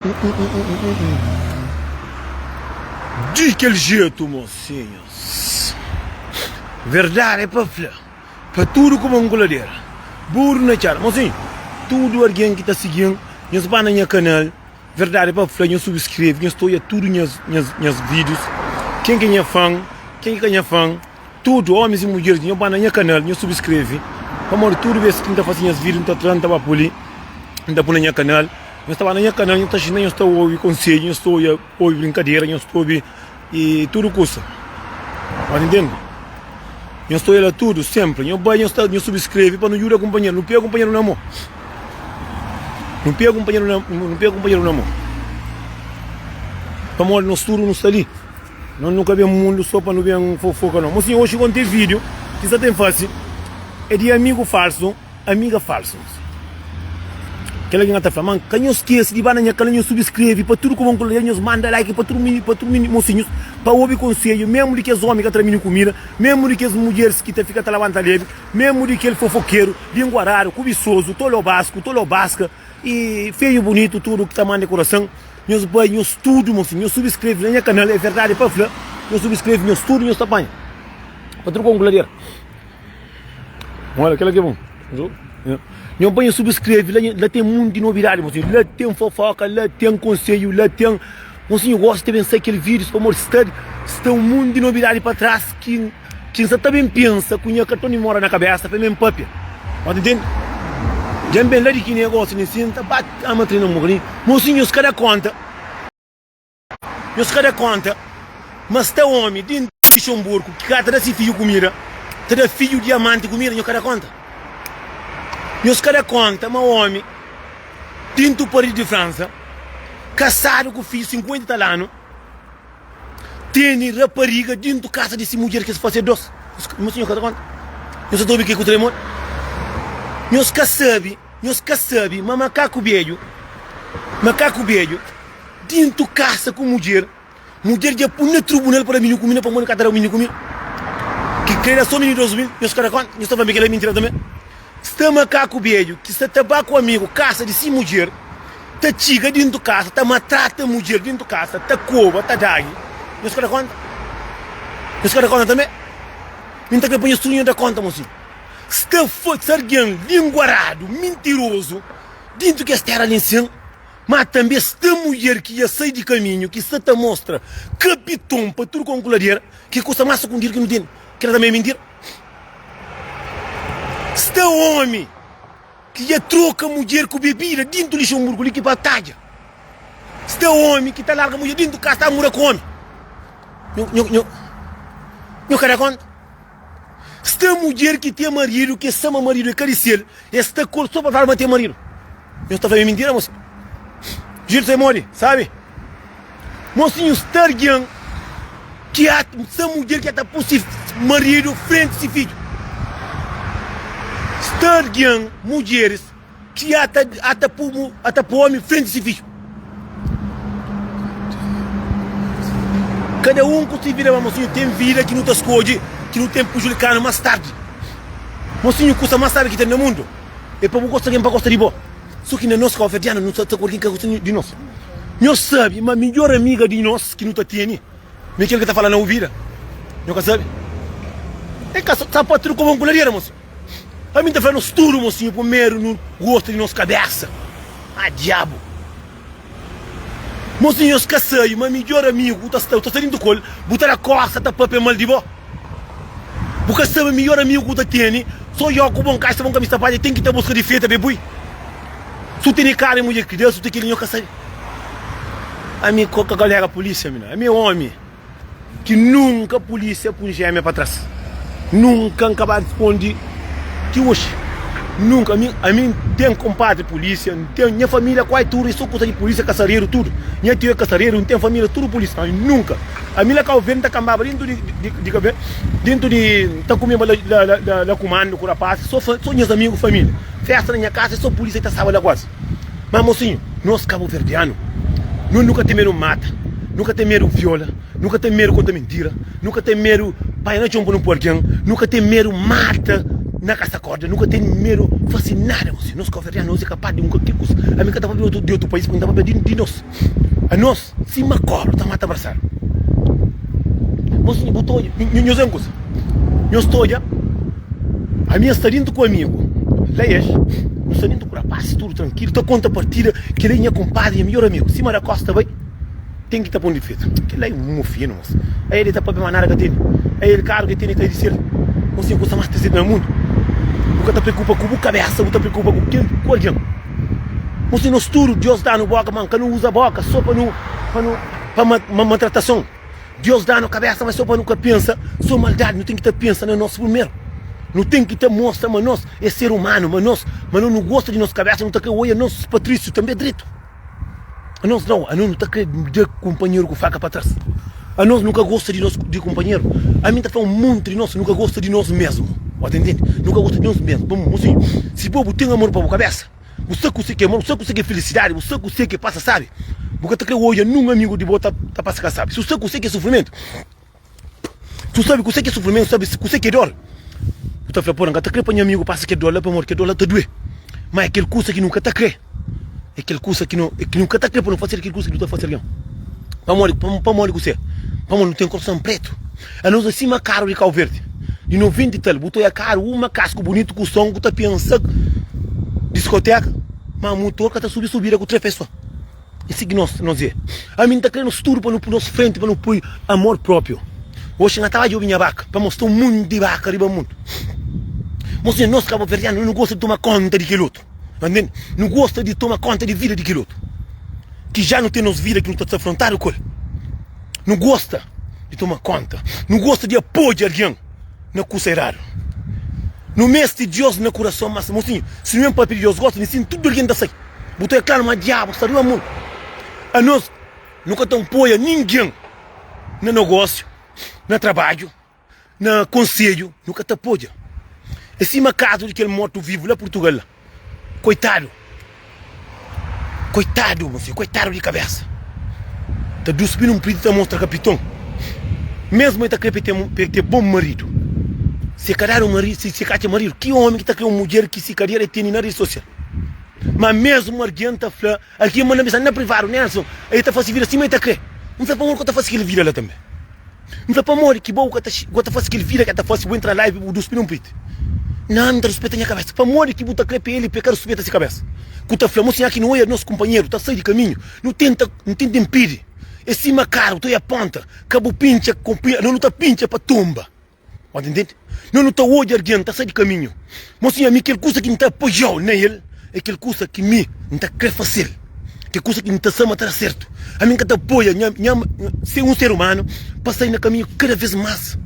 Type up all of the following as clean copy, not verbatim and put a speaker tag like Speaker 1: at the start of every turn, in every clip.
Speaker 1: Di kel jetu, mosinhus. Verdadi é pa fla, pa tudu kuma un kuladera, buru na txada. Mosinhu, tudu algen ki ta sigi-m, nhos ba na nha kanal, verdadi é pa fla, nhos subskreve, nhos ta odja tudu nhas nhas vídius, ken ki é nha fan, ken ki ka nha fan. Tudu, omis i mudjeris, nho ba na nha kanal, nho subskreve, pamodi tudu bes ki N ta fase nhas vídiu, N ta tra, N ta ba pui li, N ta pui na nha kanal. Nhos ta ba na nha kanal, nhos ta xinta, nhos ta obi konsedju, nhos ta oia, obi brinkadera, nhos ta obi i tudu kusa. Ba ta ntende? Nhos ta oia la tudu, senpri. Nho bai, nhos ta, nho subskreve pa nu djuda kunpanheru, nu pega kunpanheru na mô. Nu pega kunpanheru na, nu pega kunpanheru na mô. Pamodi nos tudu nu sta li. Nos nu ka ben mundu so pa nu ben fofoka no. Mosinhu oxi kon ten video ki sa ten fasi é di amigu falsu, amiga falsu. Kel algen ta fla, man ka nhos skesi di ba na nha kanal nhos subscreve pa tudu kuma nkuladja nhos manda like pa tudu mini pa tudu mini mosinhus pa obi konsedju mesmu di kes omi ka tra mini kumida, mesmu di kes mudjeris ki ta fika ta labanta lebi, mesmu di kel fofokeru, linguaradu, kubisozu, tolobasku, tolobaska i feiu bunitu tudu ki ta manda kurasan. Nhos bai nhos tudo mocinho nhos subscreve na nha canal é verdade pa fla nhos subscreve nhos tudo nhos ta panha pa truka um geladeira olha aquela que é bom nhos bai nhos subscreve lá, lá tem muito novidade mocinho lá tem fofoca lá tem conselho lá tem mocinho gosta de pensar aquele vídeo pamodi sta sta um monte de novidade para trás que que nsa ta bem pensa ku nha cartão de memória na cabeça pa mim papia Ó, ta intende? Dja N ben la di ki negósiu li nsin, N ta ba ama trena un bokadinhu. Mosinhu, nhos ka da kónta, nhos ka da kónta ma sta ómi di Lixonburgu ki ka ta da se fidju kumida, ta da fidju diamanti kumida, nhos ka da kónta? Nhos ka da kónta ma ómi dintu Paris di Fransa, kasadu ku fidju 50 i tal anu, Tene rapariga dintu kasa di si mudjer ki es fase dos. Nhos nhos ka ta konta? Nhos sa ta obi ke ku ta modi? Nhos ka sabi, nhos ka sabi ma makaku bedju, makaku bedju dintu kasa ku mudjer, mudjer dja pun na tribunal pa da mininu kumida pamodi ka ta da mininu kumida. Ki kre da so mininu 2000, nhos ka ta konta? Nhos ta fla ma kila é mintira tanbe? Sta makaku bedju ki sta ta ba ku amigu kasa di si mudjer. Ta txiga dintu kasa, ta matrata mudjer dintu kasa, ta koba, ta dagi. Nhos ka da konta? Nhos ka da konta tanbe? Mi N ta kre pa nhos tudu nhos da konta, mosinhu. Sta sta algen linguaradu, mintirozu dintu kes tera li nsin, ma tanbe sta mudjer ki dja sai di kaminhu, ki sta ta mostra kapiton pa tudu konkuladera, ki kusa mas sukundidu ki nu tene. Kila tanbe é mintira. Sta omi. Ki dja troka mudjer ku bebida dintu Lixemburgu li ki batadja. Sta omi ki ta larga mudjer dintu kasa ta mura ku omi. Nho, nho, nho, nho ka da konta? Sta mudjer ki ten maridu ki sa ma maridu é ka di sel, el sta ku el so pa fla ma ten maridu. Nho sta fla mi mintira mosi? Gil sai modi, sabi? Mosinhu sta algen ki a sta mudjer ki ta pui si maridu frenti si fidju. Sta algen mudjeris ki a ta a ta pu a ta pu omi frenti si fidju. Kada un ku si vida, ma mosinhu ten vida ki nu ta skodje ki nu ten pujudikanu mas tardi. Mosinhu kusa mas sabi ki ten na mundu é pa bu gosta di algen pa gosta di bo. So ki na nos kauverdianu nu sa ta ku algen ka gosta di nos. Nhos sabe ma midjor amiga di nos ki nu ta tene ma é kel ki ta fala na uvida. Nho ka sabe? É ka sa pa tudu kobon ku ladera, mosinhu. Ami N ta fla nos tudu, mosinhu, primeru nu gosta di nos kabesa. Ah, diabu! Mosinhu, nhos ka sabe ma midjor amigu ku ta sta, bu ta sta dintu ku el, bu ta da kosta ta papia mal di bo. Bu ka sabe midjor amigu ku ta tene, so yo ku bon kaxa, bon kamisa padja, ten ki ta buska difeita pa e pui. Su tene kara e mudjer ki da, su ten keli nho ka sabe. Ami ka kolega polisia mi na, ami e omi. Ki nunka pulísia pun jémia pa tras. Nunka N ka ba risponde ti oxi. Nunka. Ami, ami N ten konpadri pulísia, N ten nha família kuai tudu é so kusa di pulísia, kasareru tudu. Nha tiu é kasareru, N ten família tudu pulísia. Ami nunka. Ami la Kau Verdi N ta kanbaba dentu di, di, di Kau Verdi, dentu di, N ta kumeba la, la, la, la, la kumandu ku rapazis, so, so nhas amigu, família. Festa na nha kasa é so pulísia ki ta staba la kuazi. Má mosinhu, nos kabuverdianu, nos nu ka ten medu mata, nu ka ten medu viola, nu ka ten medu konta mintira, nu ka ten medu panha na txon pa nu poi algen, nu ka ten medu mata. Na kasa korda nu ka ten medu fasi nada gosi. Nos kauverdianu nos é kapas di un kualker kusa. Ami ka ta papia di otu pais, mi ta papia di nos. Anos sima kobra ta mata brasadu. Mosinhu bu ta odja, nhos é un kusa. Nhos ta odja, ami N sta dintu ku amigu la es, nu sta dintu ku rapazis tudu trankilu ta konta partida, kel-li é nha kunpadri, nha midjor amigu. Sima da kosta bai. Ten ki ta pon difetu. Kel la é un mufinu mos. Aí el ta papia ma nada ka tene. Aí el karu ke tene ka é di sel. Mos é kusa mas tristi na mundu. Bu ka ta preokupa ku bu kabesa, bu ta preokupa ku kel ku algen. Mos nos tudu Dios danu boka ma ka nu uza boka so pa nu pa nu pa ma maltratason. Dios danu kabesa ma so pa nu ka pensa so maldadi. Nu ten ki ta pensa na nos primeru. Nu ten ki ta mostra ma nos é ser umanu, ma nos ma no nu gosta di nos kabesa, nu ta kre oia nos patrisiu tanbe dretu. Anos nau, anos nu ta kre da kunpanheru ku faka pa tras. Anos nu ka gosta di nos di kunpanheru. Ami ta fla un monti di nos nu ka gosta di nos mesmu. Bo ta intende? Nu ka gosta di nos mesmu. Pamodi, mosinhu, si bo bu ten amor pa bu kabesa, bu sa kuse ki é amor, bu sa kuse ki é filisidadi, bu sa kuse ki é pasa sabi, bu ka ta kre odja nun amigu di bo ta ta pasa kasabi. Si bu sa kuse ki é sufrimentu, si bu sabi kuse ki é sufrimentu, sabi kuse ki é dor, bu ta fla, Pô, N ka ta kre pa nha amigu pasa kel dor la, pamodi kel dor la ta duê. Má é kel kusa ki nu ka ta kre. É kel kusa ki nu, ki nu ka ta kre pa nu fase, kel kusa ki nu ta fase algen. Pamodi, pamodi kuse? Pamodi nu ten korson pretu. Anos é sima karu di Kau Verdi, di 90 i tal. Bu ta oia karu, uma kasku bunitu ku son, ku ta pensa diskoteka, ma mutor ka ta subi subida ku 3 pesoa. É si ki nos, nos é. Ami N ta kre nos tudu pa nu pui nos frenti, pa nu pui amor propriu. Oxi N ka ta ba djobi nha baka pa mostra un munti di baka riba mundu. Mosinha, nos kabuverdianu nu gosta di toma konta di kel otu. Ntende? Nu gosta di toma konta di vida di kel otu. Ki ja nu ten nos vida ki nu ta sta afrontadu ku el. Nu gosta di toma konta. Nu gosta di apoia algen na kusa eradu. Nu meste Dios na kurason, mas mosinhu, si nu ben papia di Dios gosi, mi sinti tudu algen ta sai. Bu ta klaru ma diabu sta riba mundu. Anos nu ka ta npoia ningen na nogósiu, na trabadju, na konsedju, nu ka ta poja. É sima kazu di kel mortu vivu la Purtugal la. Koitadu! Koitadu, mon fidju, koitadu di kabésa. Ta duspi nun priti ta mostra kapiton. Mesmu el ta kre pa el ten bon maridu. Si el ka dadu maridu, si el ka atxa maridu, ki omi ki ta kre un mudjer ki si kadera el tene na redi sosial? Ma mesmu algen ta fla, algen manda mensagem na privadu, Nelson, el ta fase vida sima el ta kre. N fla, pamodi ku ta fase kel vida la tanbe? N fla, pamodi ki bo ka ta bo ta fase kel vida ki el ta fase, bu entra live bu duspi nun priti? Nan, N ta ruspeta nha kabesa. Pamodi ki bu ta kre pa el pa el ka ruspeta si kabesa? Ku ta fla, Mosinha ki nu oia nos kunpanheru ta sai di kaminhu, nu tenta nu tenta inpidi. É sima karu, ta oia ponta, ka bu pintxa, no nu ta pintxa pa tumba. Bo ta intende? No nu ta odja algen ta sai di kaminhu. Mosinha, mi kel kusa ki N ta apoiau na el é kel kusa ki mi N ta kre fasel, kel kusa ki N ta sa ma ta da sertu. Ami N ka ta apoia nha nha ser un ser umanu pa sai na kaminhu kada vez mas.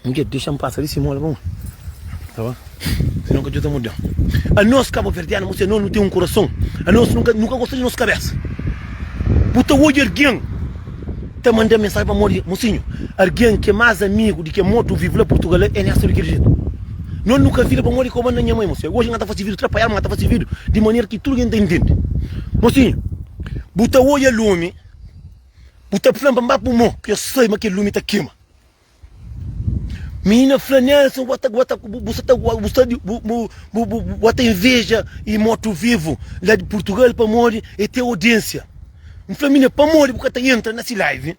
Speaker 1: Mudjer, dexa-m pasa di simola pa un. Ta ba? Sinon ka djuda muda. Anos kabuverdianu, mosinha, nos nu ten un kurason. Anos nu ka nu ka gosta di nos kabesa. Bu ta odja algen ta manda mensajen pamodi, mosinhu, algen ki é más amigu di ki é mortu vivu la Purtugal la é nesta di kel jetu. Nos nu ka vira pamodi koba na nha mai, mosinhu. Oji N ka ta fase vídiu trapaiadu, ma N ta fase vídiu di manera ki tudu algen ta intende. Mosinhu, bu ta odja lumi, bu ta fla-m pa N ba pui mo, ki yo sai ma kel lumi ta kema. Minina fla Nelson bu ta bu ta bu sa ta bu sta bu bu bu bu bu ta inveja e morto vivo la di Portugal pamodi e ten audiência. N fla minina pamodi bu ka ta entra na si live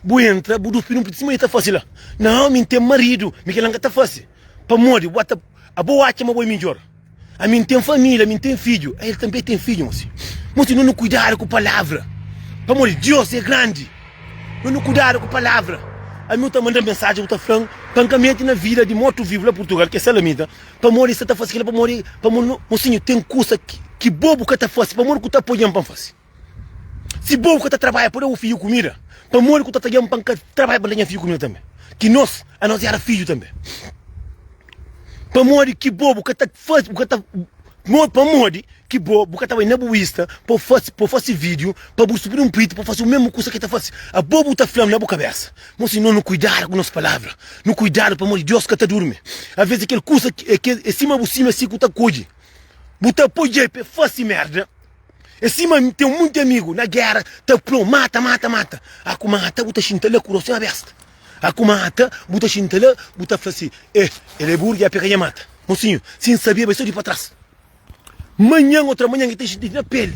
Speaker 1: bu entra bu duspi nun sima e ta fasi la. Nau mi N ten maridu mi kila N ka ta fasi pamodi bu ta abo atxa ma bo é midjor. Ami N ten família, ami N ten fidju, el tanbê ten fidju. Mosi, mosi, nu nu kuidadu ku palavra, pamodi Diós é grandi. Nu nu kuidadu ku palavra. Ami bu ta manda-m mensajen, bu ta fla-m pa N ka mete na vida di mortu-vivu la Purtugal, ki é Salamita, pamodi N sa ta fase kel-la, pamodi, pamodi, mosinhu, ten kusa ki bo bu ka ta fase, pamodi ku ta apoia-m pa N fase. Si bo ka ta trabadja pa da bu fidju kumida, pamodi ku ta tadja-m pa N ka trabadja pa N da nha fidju kumida tanbe? Ki nos, anos éra fidju tanbe. Pamodi ki bo bu ka ta fase, bu ka ta, pamodi ki bo bu ka ta bai na bu ista pa bu fase, pa bu fase vídiu, pa bu subi un priti pa bu fase mésmu kusa ki el ta fase? Abo bu ta fla-m na bu kabésa, Mo si no, nu kuidadu ku nos palavra, nu kuidadu pamodi Deus ka ta durmi. Aves é kel kusa ki, é sima bu símia si ku ta kodje, bu ta poi dje pa el fase mérda. É sima mi ten munti amigu na géra ta fla-u mata, mata, mata. A ku mata bu ta xinta la ku rostu na besta. A ku mata, bu ta xinta la, bu ta fla si, Eh, el é burgu, e pega nha mata. Mosinhu, si N sabia, bai so di pa tras. Manhan, otra manhan, el ta xinti na peli.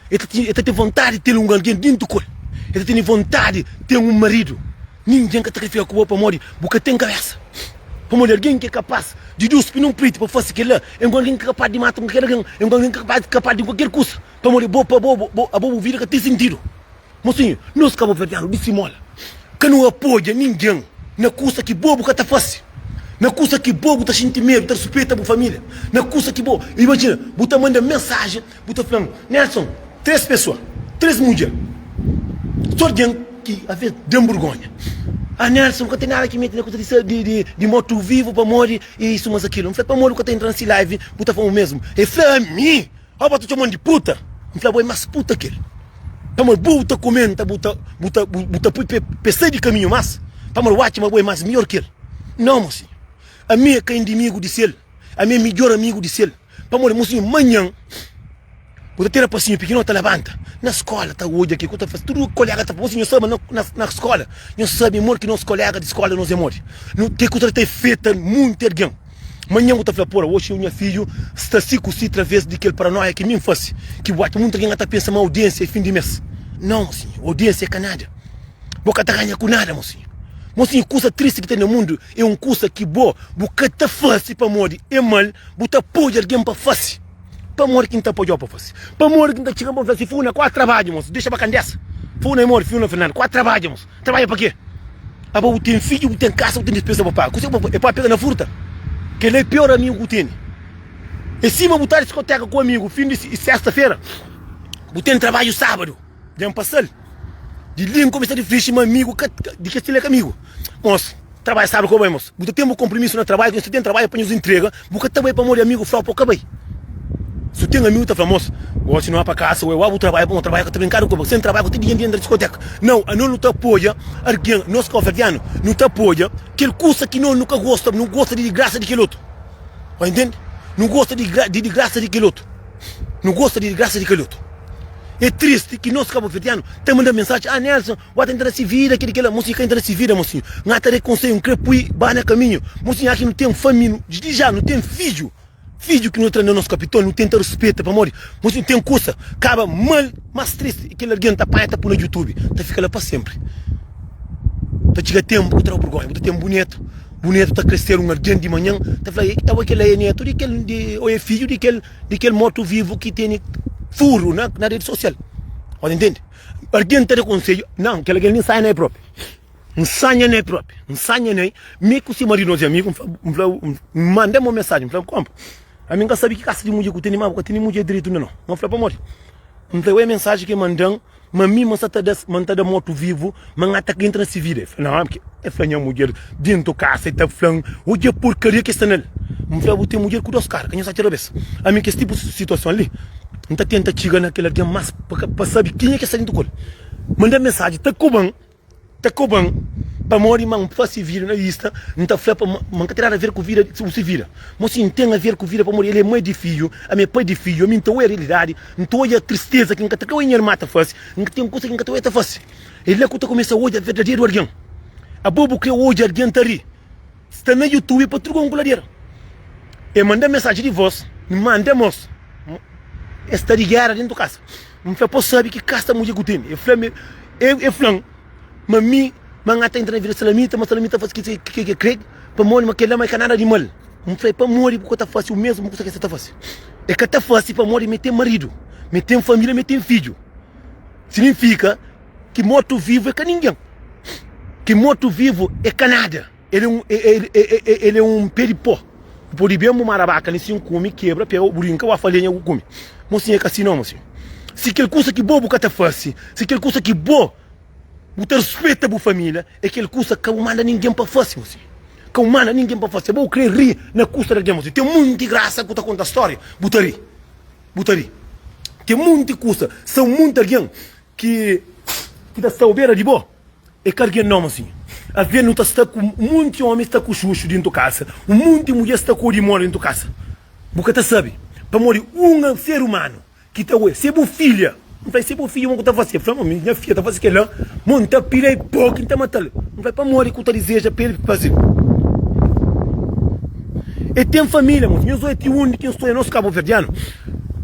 Speaker 1: El ta, el ta ten vontadi di ten un algen dintu ku el. El ta tene vontadi di ten un maridu. Ningen ka ta kre fika ku bo pamodi bu ka ten kabesa. Pamodi algen ki é kapas di duspi nun priti pa fase kel-la, é un algen ki é kapas di mata kualker algen, é un algen ki é kapas, kapas di kualker kusa. Pamodi bo, pa bo, bo, abo bu vida ka ten sintidu. Mosinhu, nos kabuverdianu di simola ka nu apoia ningen na kusa ki bo bu ka ta fase, na kusa ki bo bu ta xinti medu, ta rispita bu familia, na kusa ki bo, imajina, bu ta manda mensajen, bu ta fla-m, Nelson, 3 pesoa, 3 mudjer, so algen ki aves da-m burgonha, ah Nelson, bu ka ten nada ki mete na kusa di, di, di mortu vivu pamodi isu mas akilu, N fla, pamodi bu ka ta entra na si live bu ta fla-m o mesmu, el fla ami! Ó bo ta txoman di puta? N fla bo é más puta ki el. Pamodi bu ta komenta, bu ta bu ta bu ta pui pe sai di kaminhu más, pamodi bu atxa ma bo é más midjór ki el. Nau, mosinhu. Ami é ka indimigu di sel, ami é midjór amigu di sel. Pamodi, mosinhu, manhan bu ta ten rapasinhu pikinoti ta labanta na skóla ta odja ke ku ta fase. Tudu koléga ta fla, mosinhu, nhos sabe ma na na skóla, nhos sabe modi ki nos koléga di skóla nos é modi. Nu ke ku ta ta ifeta monti algen. Manhan bu ta fla, Pora, oxi nha fidju sta si ku si traves di kel paranoia ki mi N fase, ki bu atxa munti algen ka ta pensa ma audiensia é fin di mes. Nau, mosinhu, audiensia é ka nada. Bo ka ta ganha ku nada, mosinhu. Mosinhu, kusa tristi ki ten na mundu é un kusa ki bo bu ka ta fase pamodi é mal, bu ta apoia algen pa fase. Pamodi ki N ta apoiau pa fase? Pamodi ki N ta txiga pa N fla si, Funa, kua trabadju, mosinhu, dexa pa kandesa. Funa é modi, Funa Fernando, kua trabadju, mosinhu. Trabadja pa ke? Abo bu ten fidju, bu ten kasa, bu ten dispesa pa paga. Kuse bu é pa pega na furta? Kel-la é pior amigu ku tene. É sima bu ta diskoteka ku amigu fin di sesta fera, bu ten trabadju sábadu. Dja N pasa-l di li N kumesa difisi ma amigu ka di kes tile ka amigu. Mos, trabadja sábadu ka bu bai mos. Bu ta ten bu konprimisu na trabadju, ku nhos ta ten trabadju pa nhos intrega, bu ka ta bai pamodi amigu fla-u pa bu ka bai. Su ten amigu ta fla, Mos, gosi no pa kasa, oi, wa bu trabadja, pamo trabadja ka ta brinkadu ku bo, sen trabadja ku ta di entra diskoteka. Nau, anos nu ta apoia argen, nos kauverdianu, nu ta apoia kel kusa ki nos nu ka gosta, nu gosta di digrasa di kel otu. Ba intende? Nu gosta di di digrasa di kel otu. Nu gosta di digrasa di kel otu. É tristi ki nos kabuverdianu ta manda mensaji, ah Nelson, wa ta entra na si vida, keli kela, mosinhu ka entra na si vida, mosinhu. N ta da konselhu, N kre pui ba na kaminhu, mosinhu, aki nu ten família, di ja nu ten fidju. Fidju ki nu tra na nos kapiton nu tenta ruspeta pamodi nos nu ten kusa kaba mal mas tristi e kel algen ta panha ta pui na youtube ta fika la pa sempri ta txiga tempu ku ta da burgonha bu ta ten bu netu bu netu ta kreser un algen di manhan ta fla abo kela e netu di kel di o e fidju di kel di kel mortu vivu ki tene furu na na redi sosial o ta intende algen ta da konsedju nan kel algen li nsaia na el propi. N sanha nel propi, N sanha nel, mi ku si maridu nos é amigu, N fla, N manda mo mensajen, N fla, konpa, ami N ka sabi ki kasa di mudjer ku tene, ma bu ka tene mudjer diritu inda no. N fla, pamodi? N fla, oi mensajen ki mandan, ma mi ma N sa ta da, ma N ta da mortu vivu, ma N ata ka entra na si vida. El fla, nau, el fla nha mudjer dentu kasa, el ta flan, odja porkaria ki sta nel. N fla, bu ten mudjer ku dos kara, ka nha sa txera bes. Ami kes tipu situason li, N ta tenta txiga na kel algen mas pa sabi kenha ki sta dentu ku el. Manda mensajen, ta koban. Ta koba-m pamodi ma N fase vida na ista, N ta fla pa ma N ka ten nada a ver ku vida ku se vida. Mo si N ten a ver ku vida pamodi el é mai di fidju, ami é pai di fidju, ami N ta oia realidadi, N ta oia tristeza ki N ka ta kre oia nha irma ta fase, N ka ten kusa ki N ka ta oia ta fase. É la ku ta kumesa odja verdaderu algen. Abo bu kre odja algen ta ri, sta na youtube pa truka un kuladera. E manda mensaji di vos, N manda mos, es sta di gera dentu kasa. N fla, Po sabe ki kasa mudjer ku tene? E fla-m, e fla-m ma mi, ma N ta entra na vida salamita, ma salamita fase ki ke kre, pamodi ma kel-la ma e ka nada di mal. N fla, pamodi bu ka ta fase u mesmu kusa ki es ta fase? E ka ta fase pamodi mi ten maridu, mi ten familia, mi ten fidju. Signifika ki mortu vivu e ka ningen, ki mortu vivu e ka nada. El é un, el é un pé di pó. Bu pode ben bu mara baka li sin kume, kebra, pega, bu rinka, bu afa lenha bu kume. Mosinhu é ka si nau, mosinhu. Si kel kusa ki bo bu ka ta fase, si kel kusa ki bo bu ta ruspeta bu familia, é kel kusa ka bu manda ningen pa fase, mosinhu. Ka bu manda ningen pa fase. Abo bu kre ri na kusta di algen, mosinhu. Ten munti grasa ku ta konta storia, bu ta ri. Bu ta ri. Ten munti kusa, sta munti algen ki ki ta sta obera di bo. É ka algen nau, mosinhu. Aves nu ta sta ku un monti omi sta ku xuxu dintu kasa, un monti mudjer sta ku odimoni dintu kasa. Bu ka ta sabe pamodi un ser umanu ki ta oia se bu filha. N fla, si bu fidju mo ku ta fase? El fla, mi nha fidja ta fase kel-la, mo N ta pila el po ki N ta mata-l. N fla, pamodi ku ta dizeja pa el fase? El ten família, mos. Nhos odja ti undi ki N sta, nos kabuverdianu,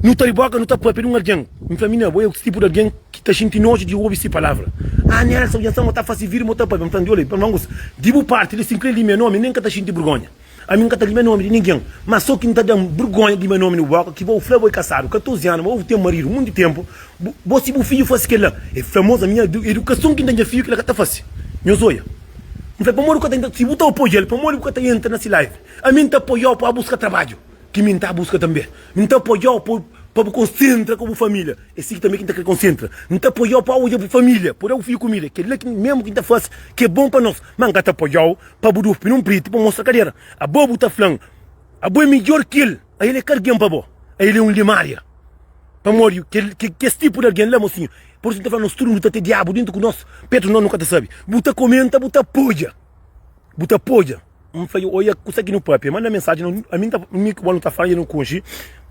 Speaker 1: nu ta riboka, nu ta papia di un algen. N fla, mi na, bo é tipu di algen ki ta xinti noju di obi si palavra. Ah, Nelson, dja N sta mo ta fase vida, mo ta papia. N fla, N di, ola, di bu parti li, si N kre limia nomi, nen N ka ta xinti burgonha. Ami N ka ta limia nomi di ningen, ma so ki N ta da-m burgonha di limia nomi di bu boka, ki bo fla bo é kasadu 14 anu, ma bo ten maridu munti tenpu, bo si bu fidju fase kel-la. El fla, Mos, ami nha edukason ki N da nha fidju kel-la ka ta fase. Nhos oia. N fla, Pamodi bu ka ta entra, si bu ta apoia-l, pamodi bu ka ta entra na si live? Ami N ta apoia-u pa buska trabadju, ki mi N ta buska tanbe. N ta apoia-u pa bu konsentra ku bu família, é si ki tanbe ki N ta kre konsentra. N ta apoia-u pa odja bu família, pa da bu fidju kumida, kel-la ki memu ki N ta fase, ki é bon pa nos. Ma N ka ta apoia-u Pa bu dupi nun priti pa mostra kadera. Abo bu ta fla-m, Abo é midjór ki el. A el é ka algen pa bo. A el é un limária. Pamodi kel, kes tipu di algen la, mosinhu. Pur isu N ta fla, nos tudu nu ta ten diabu dintu ku nos, petu nos nu ka ta sabe. Bu ta komenta, bu ta apoia. Bu ta apoia. N fla, Oia kusa ki nu papia. Manda mensaji, ami N ta, mi ku bo nu ta fala, dja nu konxe.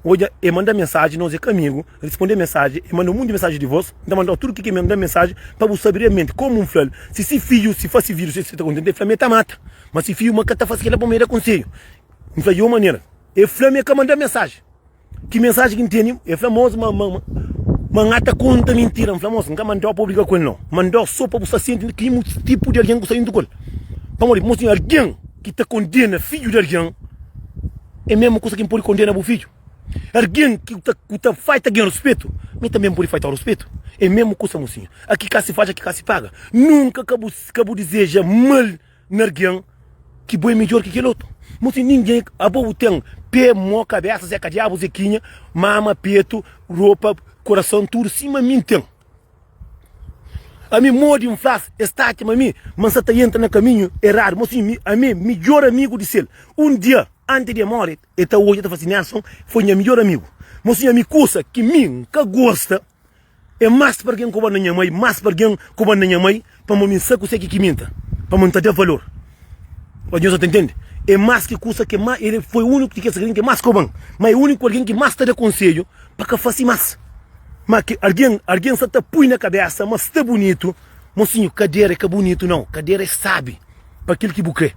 Speaker 1: Odja, e manda mensaji, nos é ka amigu. Responde mensaji, e manda un monti mensaji di vos. N ta manda-u tudu ki ke manda mensaji pa bu sabe realmenti komu N fla-l. Si si fidju si fasi virus si ta kontenti, e fla ma e ta mata. Ma si fidju ma ka ta fasi kila pa mi e da konselhu. N fla di un manera, e fla ma e ka manda mensaji. Ki mensaji ki N tene? E fla mos ma ma ma N ata konta mintira. N fla mos, N ka manda-u pa obriga ku el nau. N manda-u so pa bu sta sienti di ki tipu di algen ku sta juntu ku el. Pamodi, mos, algen ki ta kondena fidju di algen é mesmu kusa ki N pode kondena bu fidju. Argen ki ta ku ta faita algen ruspetu, mi tanbe N pode faitau ruspetu. É mesmu kusa, mosinhu. Aki ka si faz, aki ka si paga. Nunka ka bu ka bu dizeja mal na argen ki bo é midjor ki kel otu. Mosinhu, ningen, abo bu ten pé, mo, kabesa, zeka diabu, zekinha, mama, petu, ropa, korason, tudu sima mi N ten. Ami modi N fla-s, es ta atxa ma mi ma N sa ta entra na kaminhu eradu. Mosinhu, mi ami midjor amigu di sel. Un dia, anti di e more, E ta odja, ta fla si, Nelson foi nha midjor amigu. Mosinhu, ami kusa ki mi N ka gosta é más pa algen koba na nha mai, más pa algen koba na nha mai, pamodi mi N sa kuse ki ki mi N ta, pamodi N ta da valor. Ô, nhos ta ntende? É más ki kusa ki má, el foi úniku di kes algen ki más koba-m, má é úniku algen ki más ta da konsedju pa ka fase más. Má ki algen, algen sa ta pui na kabésa ma sta bunitu. Mosinhu, kadera é ka bunitu nau, kadera é sábi pa kel ki bu krê.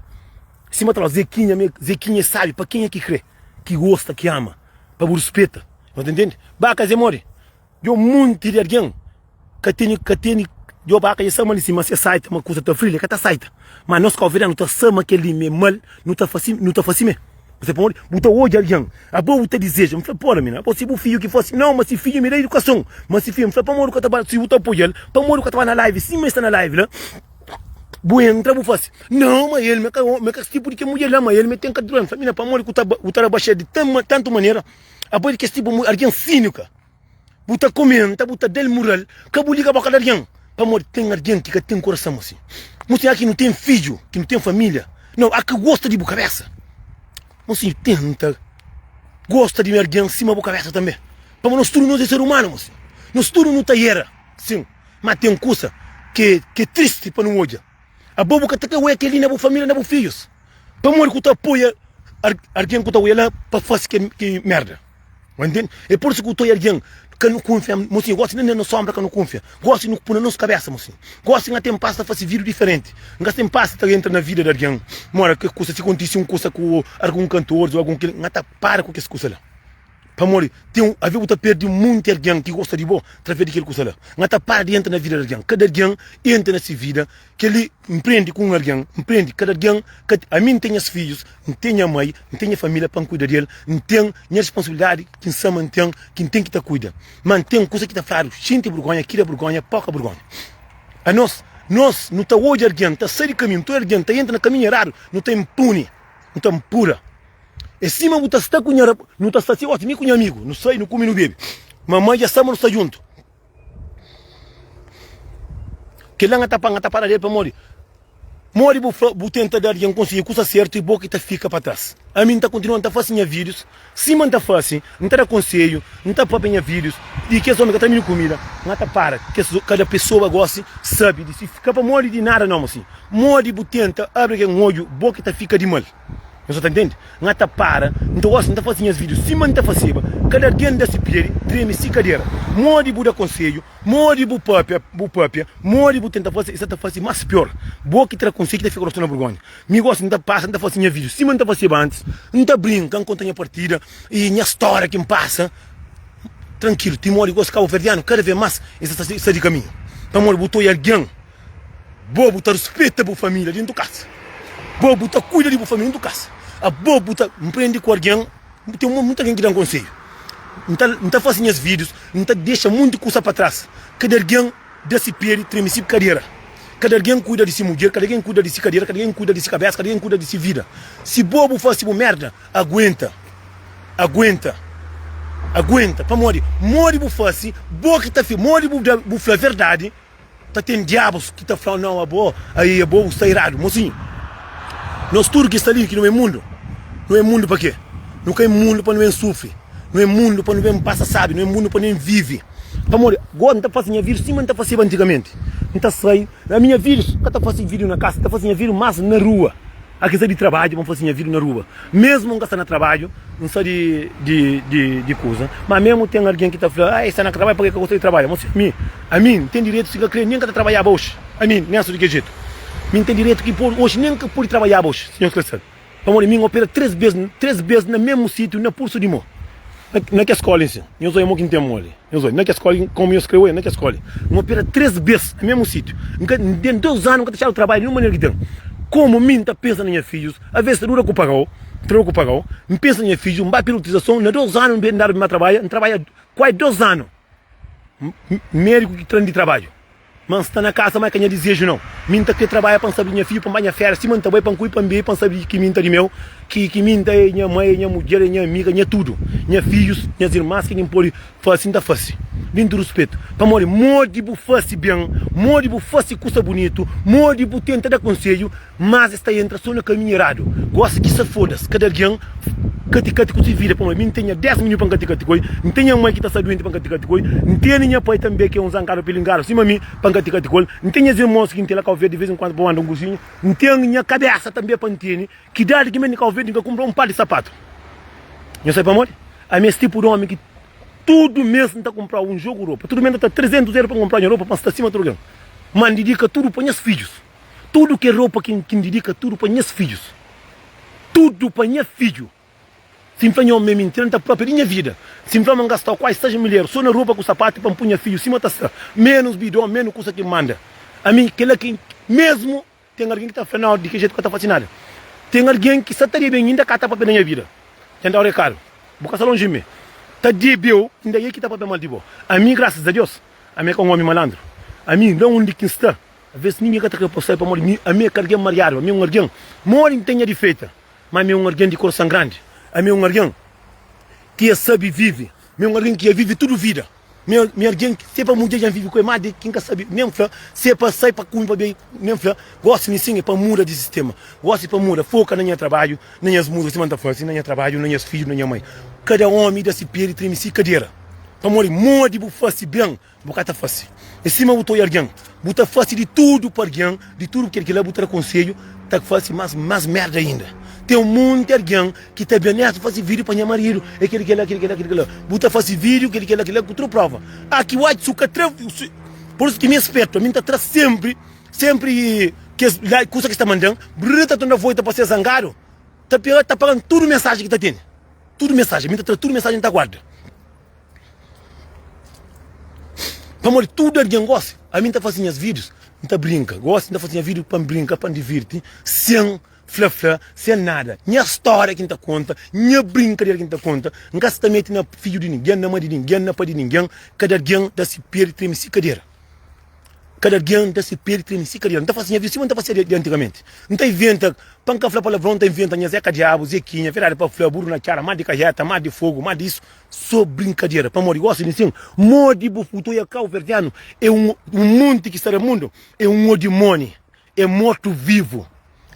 Speaker 1: Sima ta fla Zequinha me Zequinha é sabi pa kenha ki kre ki gosta ki ama pa bu rispeta nhos ta intende baka ze modi djo munti di argen ka teni ka teni djo baka dja sa ma li sima se saita ma kusa ta frili ka ta saita ma nos kauverdianu ta sa ma keli me mal nu ta fasi nu ta fasi me bu sa pamodi bu ta odja argen abo bu ta dizeja n fla pora mina abo si bu fidju ki fasi nau ma si fidju mi da idukason ma si fidju n fla pamodi ku ka ta ba si bu ta apoial pamodi ku ka ta ba na live sima e sta na live la. Bu entra bu fasi, Nau, ma el me ka me ka tipu di ke mudjer la, ma el me ten ka dura. N fla, Mina, pamodi ku ta bu ta rabaxa di tan tantu manera? Abo di kes tipu algen sínika. Bu ta komenta, bu ta da-l mural, ka bu liga boka di algen, pamodi ten algen ki ka ten kurason asin. Mosinhu, a ki nu ten fidju, ki nu ten familia, nau, a ki gosta di bu kabesa. Mosinhu, tenta gosta di algen sima bu kabesa tanbe, pamodi nos tudu nos é ser umanu, mosinhu. Nos tudu nu ta era, sin. Ma ten kusa ke ke tristi pa nu odja. Abo bu ka ta kre oia kel-li na bu familia, na bu fidjus. Pamodi ku ta apoia argen ku ta oia la pa fasi ke ke merda. Bu ntende? É pur isu ku ta oia argen ka nu kunfia. Mosinhu, gosi nen na sombra ka nu kunfia. Gosi nu pui na nos kabesa, mosinhu. Gosi N ka ten pas ta fasi vida diferenti. N ka ten pas ta entra na vida di argen. Mora ke kusa, si kontisi un kusa ku algun kantoris o algun kel, N ka ta para ku kes kusa la. Pamodi ten un avi bu ta perde munti algen ki gosta di bo através di kel kusa la. N ta para di entra na vida di algen. Kada algen entra na se vida. Kel-li N prende ku un algen. N prende kada algen ka ami N ten nhas fidjus, N ten nha mai, N ten nha família pa N kuida di el. N ten nha responsabilidadi ki N sa ma N ten ki N ten ki ta kuida. Ma N ten kusa ki ta fladu xinti burgonha, kria burgonha, poka burgonha. Anos, nos nu ta odja algen ta sai di kaminhu, ta odja algen ta entra na kaminhu eradu, nu ta inpune, nu ta npura. É sima bu ta sta ku nha Nu ta sta si gosi mi ku nha amigu Nu sai, nu kume, nu bebe Mamai dja sta ma nu sta djuntu Kel-la nha ta pa nha ta para del pamodi Modi bu fla bu tenta da algen konsedju kusa sertu i bo ki ta fika pa tras Ami N ta kontinua N ta fase nha vídius sima N ta fase N ta da konsedju N ta papia nha vídius di kes omi ka ta mini kumida Nha ta para kes kada pesoa gosi sabi di si ka pamodi di nada nau mosinhu Modi bu tenta abri algen odju bo ki ta fika di mal. Nhos sa ta ntende? N ka ta para, N ta gosta, N ta fase nhas vídius sima N ta faseba. Kada algen da si pedi, treme si kadera. Modi bu da konsedju, modi bu papia, bu papia, modi bu tenta fase, i sa ta fase mas pior. Bo ki tra konsedju ki ta fika rostu na burgonha. Mi gosi N ta pasa, N ta fase nha vídiu sima N ta faseba antis. N ta brinka, N konta nha partida i nha stória ki N pasa. Trankilu, timodi gosi kabuverdianu kada vez mas e sa ta sai di kaminhu. Pamodi bu ta oia algen. Bo bu ta ruspeta bu família dentu kasa. Bo bu ta kuida di bu família dentu kasa. Abo bu ta N prende ku algen, ten mutu algen ki da-m konsedju. N ta N ta fase nhas vídius, N ta dexa monti kusa pa tras. Kada algen da si pedi, treme si kadera. Kada algen kuida di si mudjer, kada algen kuida di si kadera, kada algen kuida di si kabesa, kada algen kuida di si vida. Si bo bu fase bu merda, aguenta, aguenta, aguenta. Pamodi modi bu fase, bo ki ta fi, modi bu da bu fla verdadi. Ta ten diabus ki ta fla-u, Nau, abo, ai, abo bu sta iradu. Mosinhu, nos tudu ki sta li, ki nu é mundu, nu é mundu pa ke? Nu ka é mundu pa nu ben sufri, nu é mundu pa nu ben pasa sabi, nu é mundu pa nu ben vive. Pamodi, gosi N ta fase nha vida sima N ta faseba antigamenti. N ta sai, ami nha vida, N ka ta fase vida na kasa, N ta fase nha vida mas na rua. Akesa di trabadju pa N fase nha vida na rua. Mesmu N ka sta na trabadju, N sta di di di di kuza. Ma mesmu ten algen ki ta fla, ah, e sta na trabadju pabia e ka gosta di trabadja. Mo si mi, ami N ten direitu si N ka kre nen ka ta trabadjaba oxi. Ami, Nelson di kel jetu. Mi N ten direitu ki pode oxi nen ka pode trabadjaba oxi, si nhos kre sabe. Pamodi mi N opera 3 bes, 3 bes na mesmu sitiu na pulsu di mo. Na na kes skola insin. Nhos oia mo ki N ten mo li. Nhos oia, na kes skola, komu nhos kre oia, na kes skola. N opera 3 bes na mesmu sitiu. N ka, den 2 anu N ka ta txadu trabadju di ninhun manera ki ten. Komu mi N ta pensa na nha fidjus, Aves ta dura ku pagau, ta dura ku pagau. N pensa na nha fidju, N ba pidi utilizason. Na dos anu N ben dadu ma trabadja, N trabadja kuai dos anu. Mediku ki tra-m di trabadju. Ma N sta na kasa, ma é ka nha dizeju nau. Mi N ta kre trabadja pa N sabe di nha fidju, pa N ba nha férias sima N ta bai, pa N kui, pa N bebe, pa N sabe di ki mi N ta di meu, ki ki mi N ta é nha mai, é nha mudjer, é nha amiga, nha tudu. Nha fidjus, nhas irmas, ke ki N pode fase, N ta fase. Dentu ruspetu. Pamodi modi bu fase ben, modi bu fase kusa bunitu, modi bu tenta da konsedju, Mas es ta entra so na kaminhu eradu. Gosi ki sa fodas, kada algen kati kati ku si vida. Pamodi mi N ten nha 10 minhu pa N kati kati ku el, N ten nha mai ki ta sta duenti pa N kati kati ku el, N tene nha pai tanbe ki é un zankadu pilingadu sima mi pa N kati kati ku el, N ten nhas irmons ki N ten la Kau Verdi di vez en kuandu pa manda un kusinha, N ten nha kabesa tanbe pa N tene. Ki idadi ki mi N di Kau Verdi N ka kunpra un par di sapatu. Nhos sabe pamodi? Ami es tipu di omi ki tudu mes N ta kunpra un jogu ropa, tudu mes N ta tra 300 eru pa N kunpra nha ropa pa N sta sima tudu algen. Ma N didika tudu pa nhas fidjus. Tudu kel ropa ki N didika tudu pa nhas fidjus. Tudu pa nha fidju. Si N fla nha omi ma é mintira, N ta papia di nha vida. Si N fla ma N gastau kuazi 6 mil eru so na ropa ku sapatu pa N pui nha fidju sima ta sta, menus bidon, menus kusa ki N manda. Ami, kila ki mesmu ten algen ki ta fla, Nau, di ki jetu ka ta fasi nada. Ten algen ki sa ta debe-m inda ka ta papia na nha vida. Dja N dau rekadu, bu ka sta lonji mi. Ta debe-u inda el ki ta papia mal di bo. Ami, grasas a Deus, ami é ka un omi malandru. Ami, la undi ki N sta, Aves ningen ka ta kre pa sai pamodi mi ami é ka algen mariadu, ami é un algen modi N ten nha difeita, ma ami é un algen di korasan grandi, ami é un algen ki e sabi vivi, mi é un algen ki e vivi tudu vida, mi é algen ki se pa mudjer dja N vivi ku el ma di ki N ka sabi nen fla se pa sai pa kume pa bebe nen fla, gosi mi sin é pa muda di sistema, gosi pa muda foka na nha trabadju, na nhas musika sima N ta fasi na nha trabadju, na nhas fidju, na nha mai. Kada omi da si pedi tremi si kadera pamodi modi bu fasi ben. Bu ka ta fase. É sima bu ta oia algen. Bu ta fase di tudu pa algen, di tudu kel ki la bu ta da konsedju, ta fase más más merda inda. Ten un monti algen ki ta ben, Neto fase vídiu pa nha maridu, é kel kel la, kel kel la, kel kel la. Bu ta fase vídiu, kel kel la, kel la, ku tudu prova. Ah, ki wai, su ka tra, su, por isu ki mi é spertu, ami N ta tra senpri, senpri kes la kusa ki sta manda-m, brr ta torna volta pa ser zangadu, ta pega, ta paga-m tudu mensajen ki ta tene. Tudu mensajen, mi ta tra tudu mensajen, N ta guarda. Pamodi tudu algen gosi, ami N ta fase nhas vídius, N ta brinka. Gosi N ta fase nha vídiu pa N brinka, pa N divirti, sen fla-fla, sen nada. Nha stória ki N ta konta, nha brinkadera ki N ta konta, N ka sta mete na fidju di ningen, na mai di ningen, na pai di ningen. Kada algen da si pé di treme si kadera. Kada algen ta si pé di treme si kadera. N ta fase nha vida sima N ta faseba di antigamenti. N ta inventa, pa N ka fla palavron, N ta inventa nha Zeka Diabu, Zekinha, verdadi pa fla, buru na txara, mar di kajeta, mar di fogu, mar di isu. So brinkadera. Pamodi gosi di sin, modi bu futu oia kauverdianu é un un monti ki sta na mundu, é un odimoni, é mortu vivu.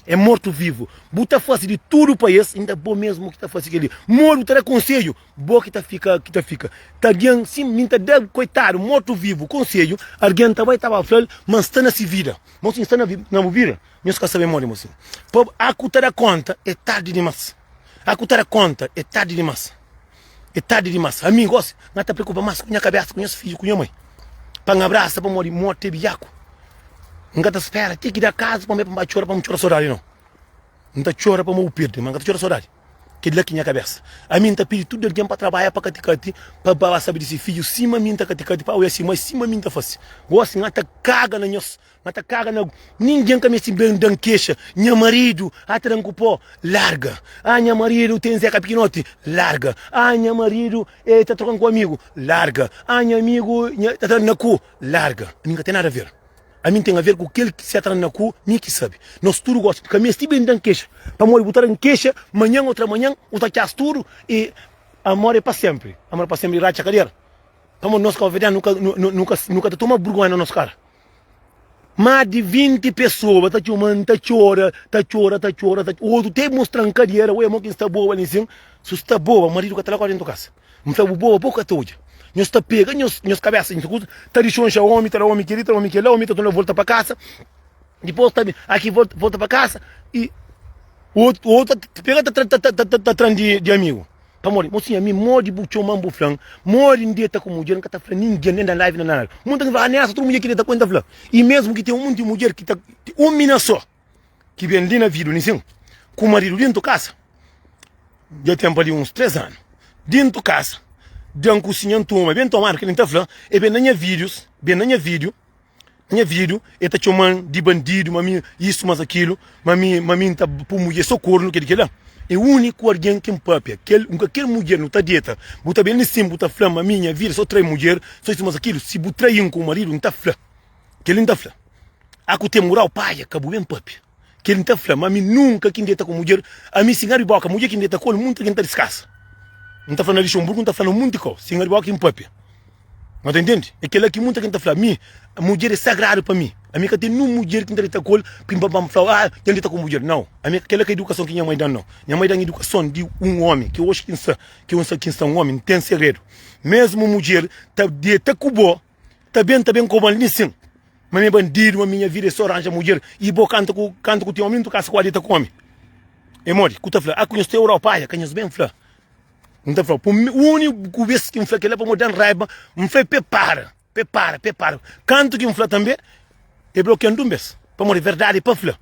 Speaker 1: É mortu vivu. Bu ta fase di tudu pa es, inda bo mesmu ki ta fase kel-li. Modi bu ta da konsedju, bo ki ta fika ki ta fika. Ta algen, sin, mi ta da koitadu mortu vivu konsedju, algen ta bai ta ba fla-l ma N sta na si vida. Mosinhu sta na na bu vida? Nhos ka sabe modi, mosinhu. Pa a ku ta da konta é tardi dimas. A ku ta da konta é tardi dimas. É tardi dimas. Ami gosi, N ka ta preokupa mas ku nha kabesa, ku nhas fidju, ku nha mai. Pa N abrasa pamodi morti é biaku. N ka ta spera ti ki da kazu pa mi pa N ba txora, pa N txora sodadi nau. N ta txora pamodi bu pirdi, ma N ka ta txora sodadi. Kel la ki nha kabesa. Ami N ta pidi tudu algen pa trabadja pa katikati, pa ba sabe di se fidju sima mi N ta katikati, pa oja si mai sima mi N ta fase. Gosi N ta kaga na nhos. Ma ta kaga na Ningen ka meste ben dan kexa Nha maridu a ta dan ku pó Larga Ah nha maridu ten zeka pikinoti Larga Ah nha maridu e ta trokan ku amigu Larga Ah nha amigu nha ta tra na ku Larga Ami ka ten nada a ver Ami ten a ver ku kel ki sa tra na ku Mi ki sabe Nos tudu gosta Ka meste ben dan kexa Pamodi bu ta dan kexa Manhan o tramanhan U ta txas tudu E amor é pa senpri Amor é pa senpri Ratxa kadera Pamodi nos kabuverdianu nu ka nu ka nu ka ta toma burgonha na nos kara. Más di 20 pesoa ta txoma-m, ta txora, ta txora, ta txora, ta Otu te mostra-m kadiera, Oi, amor ki N sta boba li nsin. Su sta boba, maridu ka ta la ku dentu kasa. N fla, Bu boba, bo ka ta odja. Nhos ta pega nhos, nhos kabesa, nhos kuza, ta dixonxa omi, ta da omi kel-li, ta da omi kel-la, omi ta torna volta pa kasa. Dipôs ta aki volta, volta pa kasa i otu, otu ta pega ta, ta, ta, ta, ta tra-m di, di amigu. Pamodi, mosinha, mi modi bu txoma-m bu fla-m, modi N deta ku mudjer, N ka ta fla ningen, nen na live nen na nada. Munta ki fla, ah Nelson, tudu mudjer ki deta ku el, N ta fla. I mesmu ki ten un monti mudjer ki ta, un mina so ki ben li na vida li sin, ku maridu dentu kasa, dja ten pa li uns 3 anu, dentu kasa, da-m ku sinha N toma, ben tomadu, kel-li N ta fla, e ben na nha vídius, ben na nha vídiu, Nha vidu e ta txoman di bandidu ma mi isu mas akilu ma mi ma mi nta pu mudjer so kornu kel kela e uniku argen ki npapia kel nka kel mudjer nu ta deta bu ta ben li sin bu ta fla ma mi nha vida so trai mudjer so isu mas akilu si bu train ku maridu nta fla kel nta fla a ku ten mural paia ka bu ben papia kel nta fla ma mi nunka ki ndeta ku mudjer ami si nha riboka mudjer ki ndeta ku el munta ki nta diskasa nta fla na lixonburgu nta fla na munti kau si nha riboka ki npapia. Nhos ta intende? É kel-la ki munta ki N ta fla. Mi, mudjer é sagradu pa mi. Ami ka ten nun mudjer ki N ta dita ku el ki N pa N fla, ah, dja N dita ku un mudjer. Nau. Ami, kel-la ka idukason ki nha mai da-m, nau. Nha mai da-m idukason di un ómi, ki oji ki N sta, ki N sta, ki N sta un ómi, N ten segredu. Mésmu mudjer ta deta ku bo, ta ben, ta ben koba-m li sin. Ma mi é bandidu, ma mi nha vida é so ranja mudjer. I bo kanta ku, kanta ku ten ómi, ntu kasa ku a dita ku ómi. É modi? Ku ta fla, ah, ku nhos ten Europa, ka nhos ben fla. N ta fla, úniku bês ki N fla kel-la pamodi da-m raiba, N fla-l pa el para, pa el para, pa el para. Kantu ki N fla tanbê, el blokia-m di un bês. Pamodi verdadi é pa fla.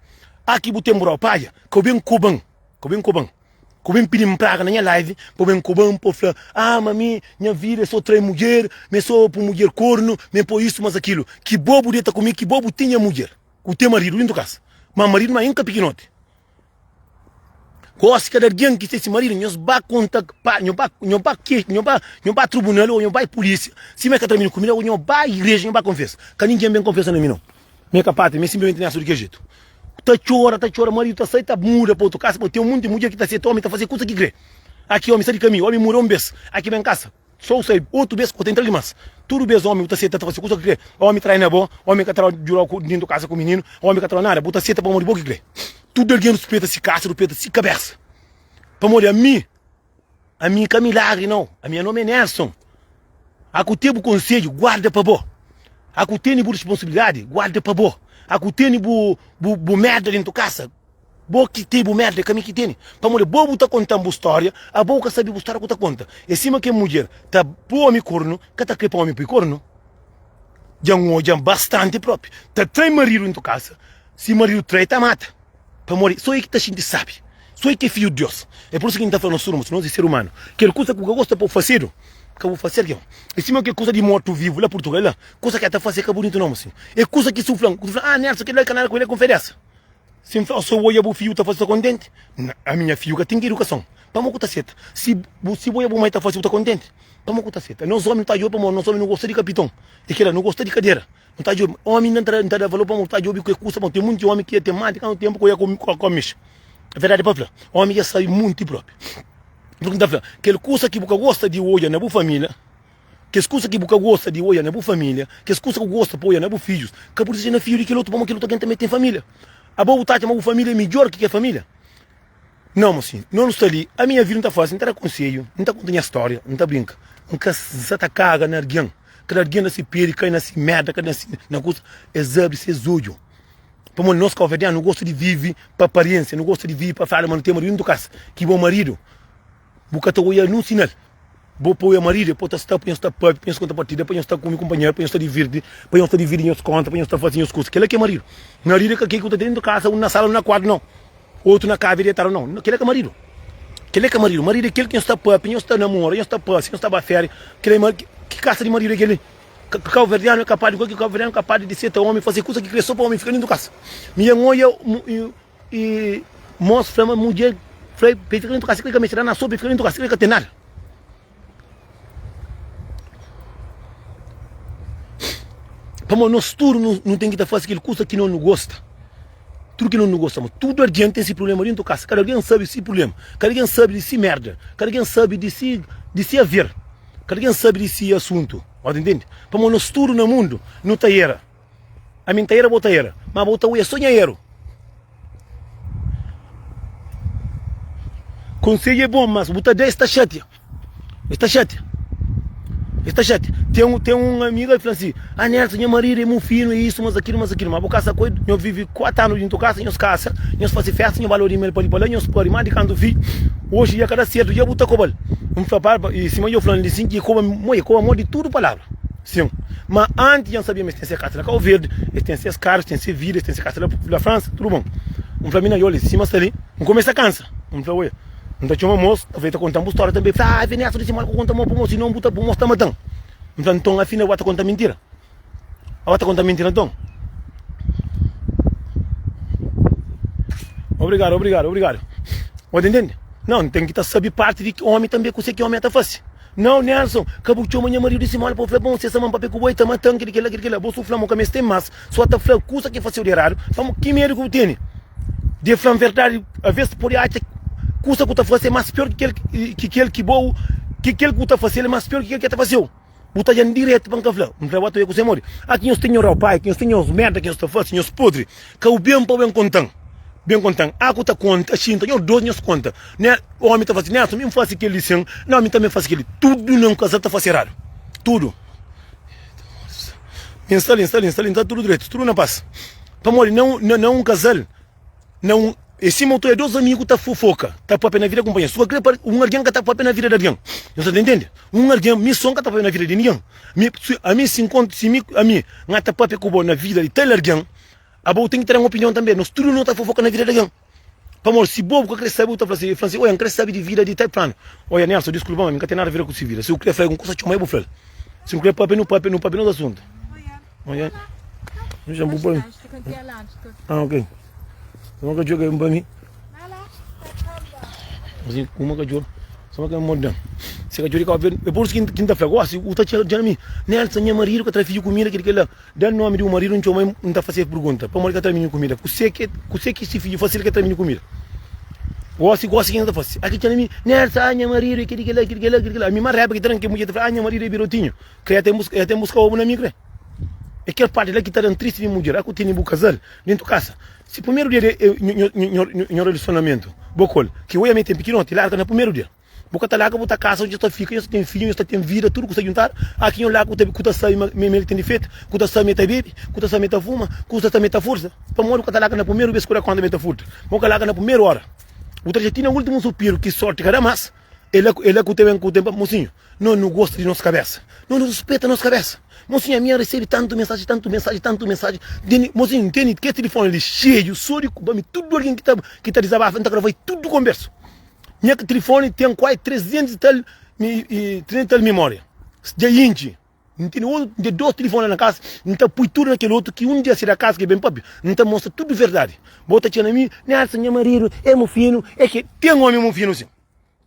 Speaker 1: A ki bu ten brau padja, ka bu ben koba-m, ka bu ben koba-m, ka bu ben pidi-m praga na nha live, pa bu ben koba-m, pa bu fla, ah, ma mi, nha vida é so trai mudjer, mi é so poi mudjer kornu, mi é poi isu, mas akilu. Ki bo bu deta ku mi, ki bo bu tinha mudjer, ku ten maridu dentu kasa. Ma maridu ma inka pikinoti. Gosi kada algen ki se maridu nhos ba konta pa nho ba nho ba ke nho ba nho ba tribunal ou nho bai polísia sima e ka tra mi kumida ou nho ba igreja nho ba konfesa ka ningen ben konfesa na mi nau mi e ka pátria mi e simplementi nesu di kel jetu ta txora ta txora maridu ta sai ta muda pa otu kasa pa ten munti mudjer ki ta seta omi ta fase kusa ki kre aki omi sta di kaminhu omi muda un bes aki ben kasa So sai otu bes ku ta entra dimas. Tudu bes omi bu ta seta ta fasi kusa ki kre. Omi trai na bo, omi ka ta jurau ku dintu kasa ku mininu, omi ka ta nada. Bu ta seta pamodi bo ki kre. Tudu algen ruspeta si kasa, ruspeta si kabesa. Pamodi ami, ami ka milagri nau. Ami nha nomi é Nelson. A ku ten bu konsedju, guarda pa bo. A ku tene bu responsabilidadi, guarda pa bo. A ku tene bu bu bu merda dintu kasa, Bo ki ten bu merda, é ka mi ki tene. Pamodi bo bu ta konta-m bu stória, abo bu ka sabe bu stória ku ta konta. É sima ke mudjer ta poi omi kornu, ka ta kre pa omi poi kornu. Dja N odja bastanti propi. Ta trai maridu dentu kasa, si maridu trai ta mata. Pamodi so e ki ta xinti sabi, so e ki é fidju di Deus. É pur isu ki N ta fla nos tudu, nos é ser umanu. Kel kusa ku ka gosta pa bu fasedu, ka bu fase algen. É sima ke kusa di mortu vivu la Purtugal la, kusa ke ta fase ka bunitu nau, mosinhu. É kusa ki si bu fla-m, ku ta fla, ah Nelson, kel la ka nada ku el, é konfedesa. Si N fla-u so oja bu fiju ta fase ta kontenti? Na, ami nha fiju ka ten ki edukason. Pamo ku ta seta? Si bu si bo oja bu mai ta fase bu ta kontenti? Pamo ku ta seta? Nos omi nu ta djobe pamo nos omi nu gosta di kapiton. E kila, nu gosta di kadera. Nu ta djobe. Omi inda N ta da valor pamo ta djobe ke kusa pamo ten munti omi ki ten mas di kantu tempu ku oja ku omis. É verdadi pa fla. Omi dja sabi munti propi. Pur ki N ta fla, kel kusa ki bu ka gosta di oja na bu familia, Kes kusa ki bu ka gosta di oja na bu familia, kes kusa ku gosta pa oja na bu fidjus, ka bu diseja na fidju di kel otu, pamodi kel otu algen tanbe ten familia. Abo bu ta atxa ma bu família é midjór ki kel família? Nau, mosinhu, no nu sta li, ami nha vida N ta fase, N ta da konsedju, N ta konta nha stória, N ta brinka, N ka sa ta kaga na algen, kada algen na si peli, kai na si merda, kai na si na kusa, es abri ses odju. Pamodi nos kauverdianu nu gosta di vive pa apariensia, nu gosta di vive pa fladu ma nu ten maridu ntu kasa, ki bo maridu bu ka ta oia nun sinal. Bo poi maridu pa ta sta pa nhos ta papia, pa nhos konta partida, pa nhos ta kume kunpanheru, pa nhos ta divirti, pa nhos ta dividi nhos konta, pa nhos ta fase nhos kusa. Kila ki é maridu. Maridu é ka kel ki bu ta ten dentu kasa, un na sala, un na kuartu, nau. Otu na kava detadu, nau. Kila ka maridu. Kila ka maridu. Maridu é kel ki nhos ta papia, nhos ta namora, nhos ta pasa, nhos ta ba féria. Kila é maridu. Ki kasa di maridu é kel-li? Kauverdianu é kapaz di kuza ki kauverdianu é kapaz di seta omi, fase kusa ki kre so pa omi fika dentu kasa. Mi N oia I mos fla ma mudjer fla pa el fika dentu kasa, si kre ka meste da na so pa el fika dentu kasa, si kre ka ten nada. Pamodi nos tudu nu ten ki ta fase kel kusa ki no nu gosta. Tudu ki no nu gosta, ma tudu algen ten si prublema dentu kasa, kada algen sabe si prublema, kada algen sabe di si merda, kada algen sabe di si di si aver, kada algen sabe di si asuntu. Bo ta intende? Pamodi nos tudu na mundu nu ta era. Ami N ta era, bo ta era, ma bo ta oia so nha eru. Konsedju é bon, mas bu ta da es ta xatia. Es ta xatia. Es ta xatia. Ten un, ten un amiga ki fla si, Ah, Nelson, nha maridu é mufinu, é isu, mas akilu, mas akilu. Ma bu kasa ku el, nho vivi 4 anu dintu kasa, nhos kasa, nhos fase festa, nho ba lua di mel pa li pa la, nhos pari más di kantu fidju. Oji dja ka da sertu, dja bu ta koba-l. N fla pa, i sima dja fla-m li sin, ki koba, mo, e koba mo di tudu palabra. Sin. Ma antis dja N sabia ma es ten ses kasa na Kau Verdi, es ten ses karus, es ten ses vida, es ten ses kasa la la Fransa, tudu bon. N fla, Mi na li, sima sta li, N kumesa kansa. N fla, Oia, N ta txoma mos, ta fla, e ta konta-m bu stória tanbe. E fla, Ah, Vanessa, di si mal ku konta mo pa mos, sinon bu ta bu mos ta mata-m. N fla, Nton, afinal bu ba ta konta mintira? Bu ba ta konta mintira nton? Obrigadu, obrigadu, obrigadu. Bu ta intende? Nau, N ten ki ta sabe parti di omi tanbe, kuse ki omi ta fase. Nau Nelson, ka bu txoma nha maridu di si moli pa bu fla bon, si esa man papia ku bo e ta matan, kili kila, kili kila. Bo su fla mo ka meste mas, so ta fla kusa ki faseu di eradu, pamo ki medu ki bu tene di e flan verdadi? Aves pode atxa kusa ku ta fase é mas pior ki kel ki kel ki bo ki kel ku ta fasel é mas pior ki kel ki ta faseu. Bu ta djan diretu pa N ka fla. N fla bo ta oia kuse modi? A ki nhos ten nho raupai, ki nhos ten nhos merda ki nhos ta fase, nhos podri. Ka bu ben pa bu ben kontan. Ben kontan. A ku ta konta, xinta, nhos dos nhos konta. Né, omi ta fasi, Nelson, mi N fasi kel-li sin, nau, mi tanbe N fasi kel-li. Tudu na un kazal ta fasi eradu. Tudu. Mi N sta li, N sta li, N sta li, N sta tudu dretu, tudu na pas. Pamodi na un, na un kazal, na un, é sima u ta oja dos amigu ta fofoka, ta papia na vida kunpanheru. Su ka kre pa un algen ka ta papia na vida di algen. Nhos ta intende? Un algen, mi son ka ta papia na vida di ningen. Mi, si, ami si N konta, si mi, ami N ta papia ku bo na vida di tal algen, abo bu ten ki ta da un opinion tanbe. Nos tudu no ta fofoka na vida di algen. Pamodi si bo bu ka kre sabe, bu ta fla si, fla si, oia, N kre sabe di vida di tal planu. Oia, Nelson, diskulpa, ma mi ka ten nada a ver ku si vida. Si bu kre fla algun kusa, txoma i bu fla-l. Si bu kre papia, nu papia, nu papia nos asuntu. Oia, nu txoma bu pa mi. Ah, ok. Suma katxor ka ben pa mi. Asi, kuma katxor, suma ka mordan. Se katxor di Kau Verdi, é por isu ki N ta fla, gosi, bu ta txega na mi, Nelson, nha maridu ka tra fidju kumida, kila, kila. Da nomi di bu maridu, N txoma i N ta fase purgunta, Pamodi ka tra mininu kumida? Kuse ki kuse ki si fidju fase-l ka tra mininu kumida? Gosi, gosi ki N ta fase? Aki txena mi, Nelsa, ah, nha maridu é kili, kila, kili, kila, kili, kila. Ami ma raiba ki tra-m, ki mudjer ta fla, ah, nha maridu é birotinhu. Kre el ta ben buska obu na mi, kre. É kel parti la ki ta da-m tristi di mudjer. Aku tene bu kazal dentu kasa. Si primeru dia di nho relasionamentu bo ku el, ki oia mi ten pikinoti, larga na primeru dia. Bu ka ta larga bu ta kasa, nhos ta fika, nhos ta ten fidju, nhos ta ten vida, tudu kusa djuntadu. Aki nho la ku ta ku ta sabe ma ma el ten difeitu, ku ta sabe ma el ta bebe, ku ta sabe ma el ta fuma, ku ta sabe ma el ta forsa. Pamodi bu ka ta larga na primeru bes ku da konta ma el ta furta? Bu ka larga na primeru ora. Bu ta dexa ti na ultimu supiru ki sorti ka da mas. E la e la ku ta ben ku ten pa mosinhu. No nu gosta di nos kabesa. No nu rispeta nos kabesa. Mosinhu ami N resebe tantu mensaji, tantu mensaji, tantu mensaji. Ntende? Mosinhu, ntende kes tilifoni li xeiu so di ku pa mi tudu algen ki ta ki ta dizabafa N ta grava tudu konbersu. Nha tilifoni ten kuai 300 i tal 300 i tal mimória. Dja intxi. N tene otu, N ten dos tilifoni la na kasa, N ta pui tudu na kel otu ki un dia si da kaza ki ben papia, N ta mostra tudu verdadi. Bo ta txia na mi, Nelson, nha maridu é mufinu, é ke. Ten omi mufinu sin.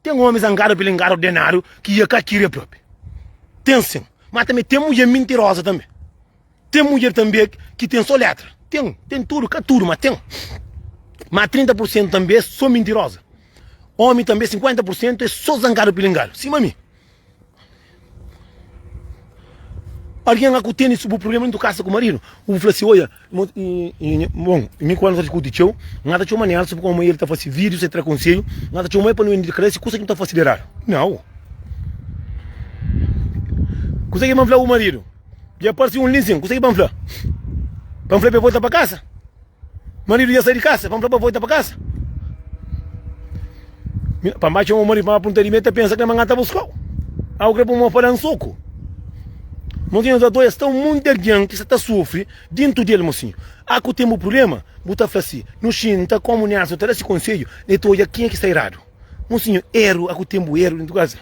Speaker 1: Ten omi zangadu, pilingadu, ordenadu ki ia ka kiria propi. Ten sin. Ma tanbe ten mudjer mintiroza tanbe. Ten mudjer tanbe ki ten so letra. Ten, ten tudu, ka tudu, ma ten. Ma 30 pur sentu tanbe é so mintiroza. Omi tanbe 50 pur sentu é so zangadu pilingadu, sima mi. Algen la ku tene su bu prublema dentu kasa ku maridu, bu fla si, oia, bon, mi ku el no ta diskuti txeu, N ta txoma Nelson pamodi el ta fase vídius, el tra konselhu, N ta txoma el pa nu indika si kusa ki nu ta fase di eradu. Nau. Kusa ki pa N fla bu maridu? Dja parse un li nsin, kusa ki pa N fla? Pa N fla pa el volta pa kasa? Maridu dja sai di kasa, pa N fla pa el volta pa kasa? Pa N ba txoma maridu pa N ba punta di mi, el ta pensa ki ma N ta buska-u. Au kre pa N pa da-m soku. Mosinhu, ta doi, sta un monti algen ki sta ta sufri dintu di el, mosinhu. A ku ten bu prublema, bu ta fla si, No xinta komu Nelson ta da si konsedju, el ta odja kenha ki sta eradu. Mosinhu, eru, a ku ten bu eru dintu kasa.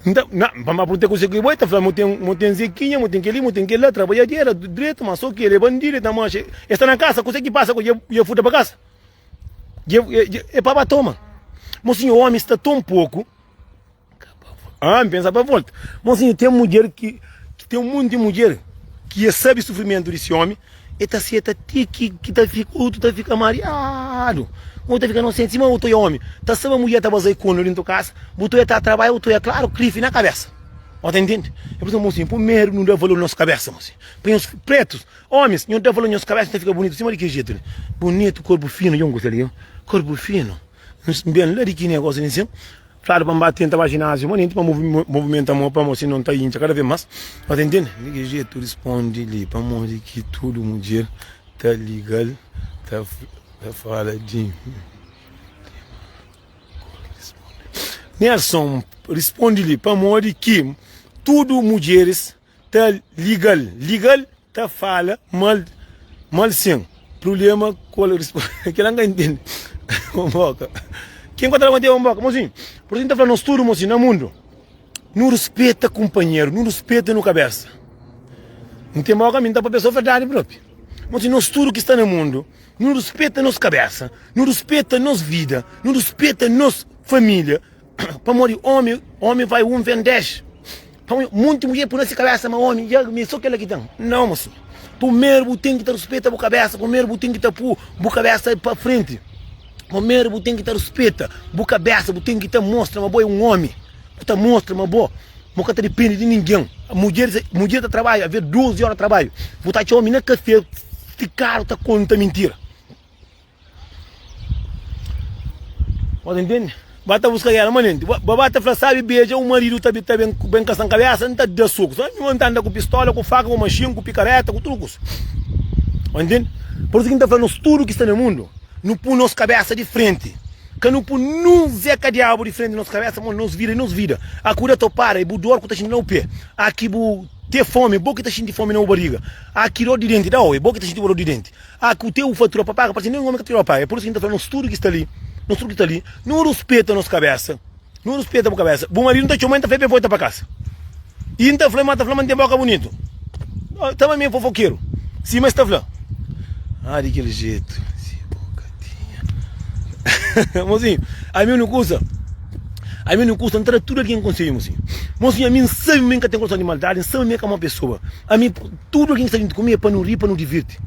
Speaker 1: Nta, na, pa ma punta kuse ki bo, el ta fla, Mo ten, mo ten Zekinha, mo ten keli, mo ten kela, trabadjadera, dretu, ma so ki el é bandidu, el ta manxa, el sta na kasa, kuse ki pasa ku el, dja futa pa kasa? Dja, dja, é pa ba toma. Mosinhu, omi sta ton poku. Ah, N pensa pa volta. Mosinhu, ten mudjer ki, ten un monti mudjer ki e sabe sufrimentu di si omi, e ta seta ti ki ki ta fika, otu ta fika mariadu, otu ta fika nosenti, sima otu é omi, ta sabe mudjer ta baza ikonu dintu kasa, bu ta oia ta trabadja, bu ta oia klaru krifi na kabesa. Bo ta intende? É pur isu, mosinhu, primeru nu da valor nos kabesa, mosinhu. Pa nhos pretus, omis, nhos da valor nos kabesa, ta fika bunitu sima di ki jetu li. Bunitu, korpu finu, dja N gosta li, korpu finu. N ben la di ki negosi li nsin. Fladu pa N ba tenta ba jináziu manenti pa movimenta mo pamo si no N ta intxa kada vez mas. Ba ta intende? Di ki jetu rispondi li pamodi ki tudu mudjer ta liga-l ta fala di mi. Nelson rispondi li pamodi ki tudu mudjeris ta liga-l liga-l ta fala mal mal sin prublema kol kila nka intende bomboka kin ku ta levanta bomboka mosinhu por isu nta fla nos tudu mosinhu na mundu nu rispita kunpanheru nu rispita nu kabesa nten boka mi nta papia so verdadi propi mosinhu nos tudu ki sta na mundu nu rispita nos kabesa nu rispita nos vida nu rispita nos familia Pamodi omi, omi vai um vem 10. Pamodi monti mulher pui na si kabesa ma omi ya mi so kela ki ten. Não mocinho. Primeiro bu ten ki ta respeita bu kabesa, primeiro bu ten ki ta pu bu kabesa pa frenti. Primeiro bu ten ki ta respeita bu kabesa, bu ten ki ta mostra ma bo é um omi. Bu ta mostra ma bo bo ka ta depende di ninguém. Mulher, mulher ta trabadja, aver 12 hora trabalho. Bu ta atxa omi na kafé stikadu ta konta mintira. Bo ta intende? Ba ta buska gera manenti. Ba ba ta fla sabi beja u maridu ta ta ben ben kasan kabesa n ta da soku. Só mi n ta anda ku pistola, ku faka, ku maxin, ku pikareta, ku tudu kusa. Bo intende? Por isu ki n ta fla nos tudu ki sta na mundu, nu pui nos kabesa di frenti. Ka nu pui nun Zé Kadiabu di frenti nos kabesa, pamodi nos vida é nos vida. A ku da topada é bu dor ku ta xinti na bu pé. A ki bu te fomi, bo ki ta xinti fomi na bu bariga. A ki dor di denti da-u, é bo ki ta xinti bu dor di denti. Ah, ku teu fatura pa paga, parse nen omi ka ta tira pa paga. É pur isu ki N ta fla nos tudu ki sta li, nos tudu ki sta li, nu ruspeta nos kabesa, nu ruspeta bu kabesa. Bu maridu N ta txoma, N ta fla pa el volta pa kasa. I N ta fla, ma ta fla ma N ten boka bunitu. Ta ma mi é fofokeru, sima es ta fla. Ah, di kel jetu, si bo ka tinha. Mozinhu, ami un kusa, ami un kusa, N ta da tudu algen konsedju, mozinhu. Mozinhu, ami N sabe ma mi N ka ten kurason di maldadi, N sabe ma mi é ka mau pesoa. Ami, Tudu algen ki sta djuntu ku mi é pa nu ri, pa nu divirti.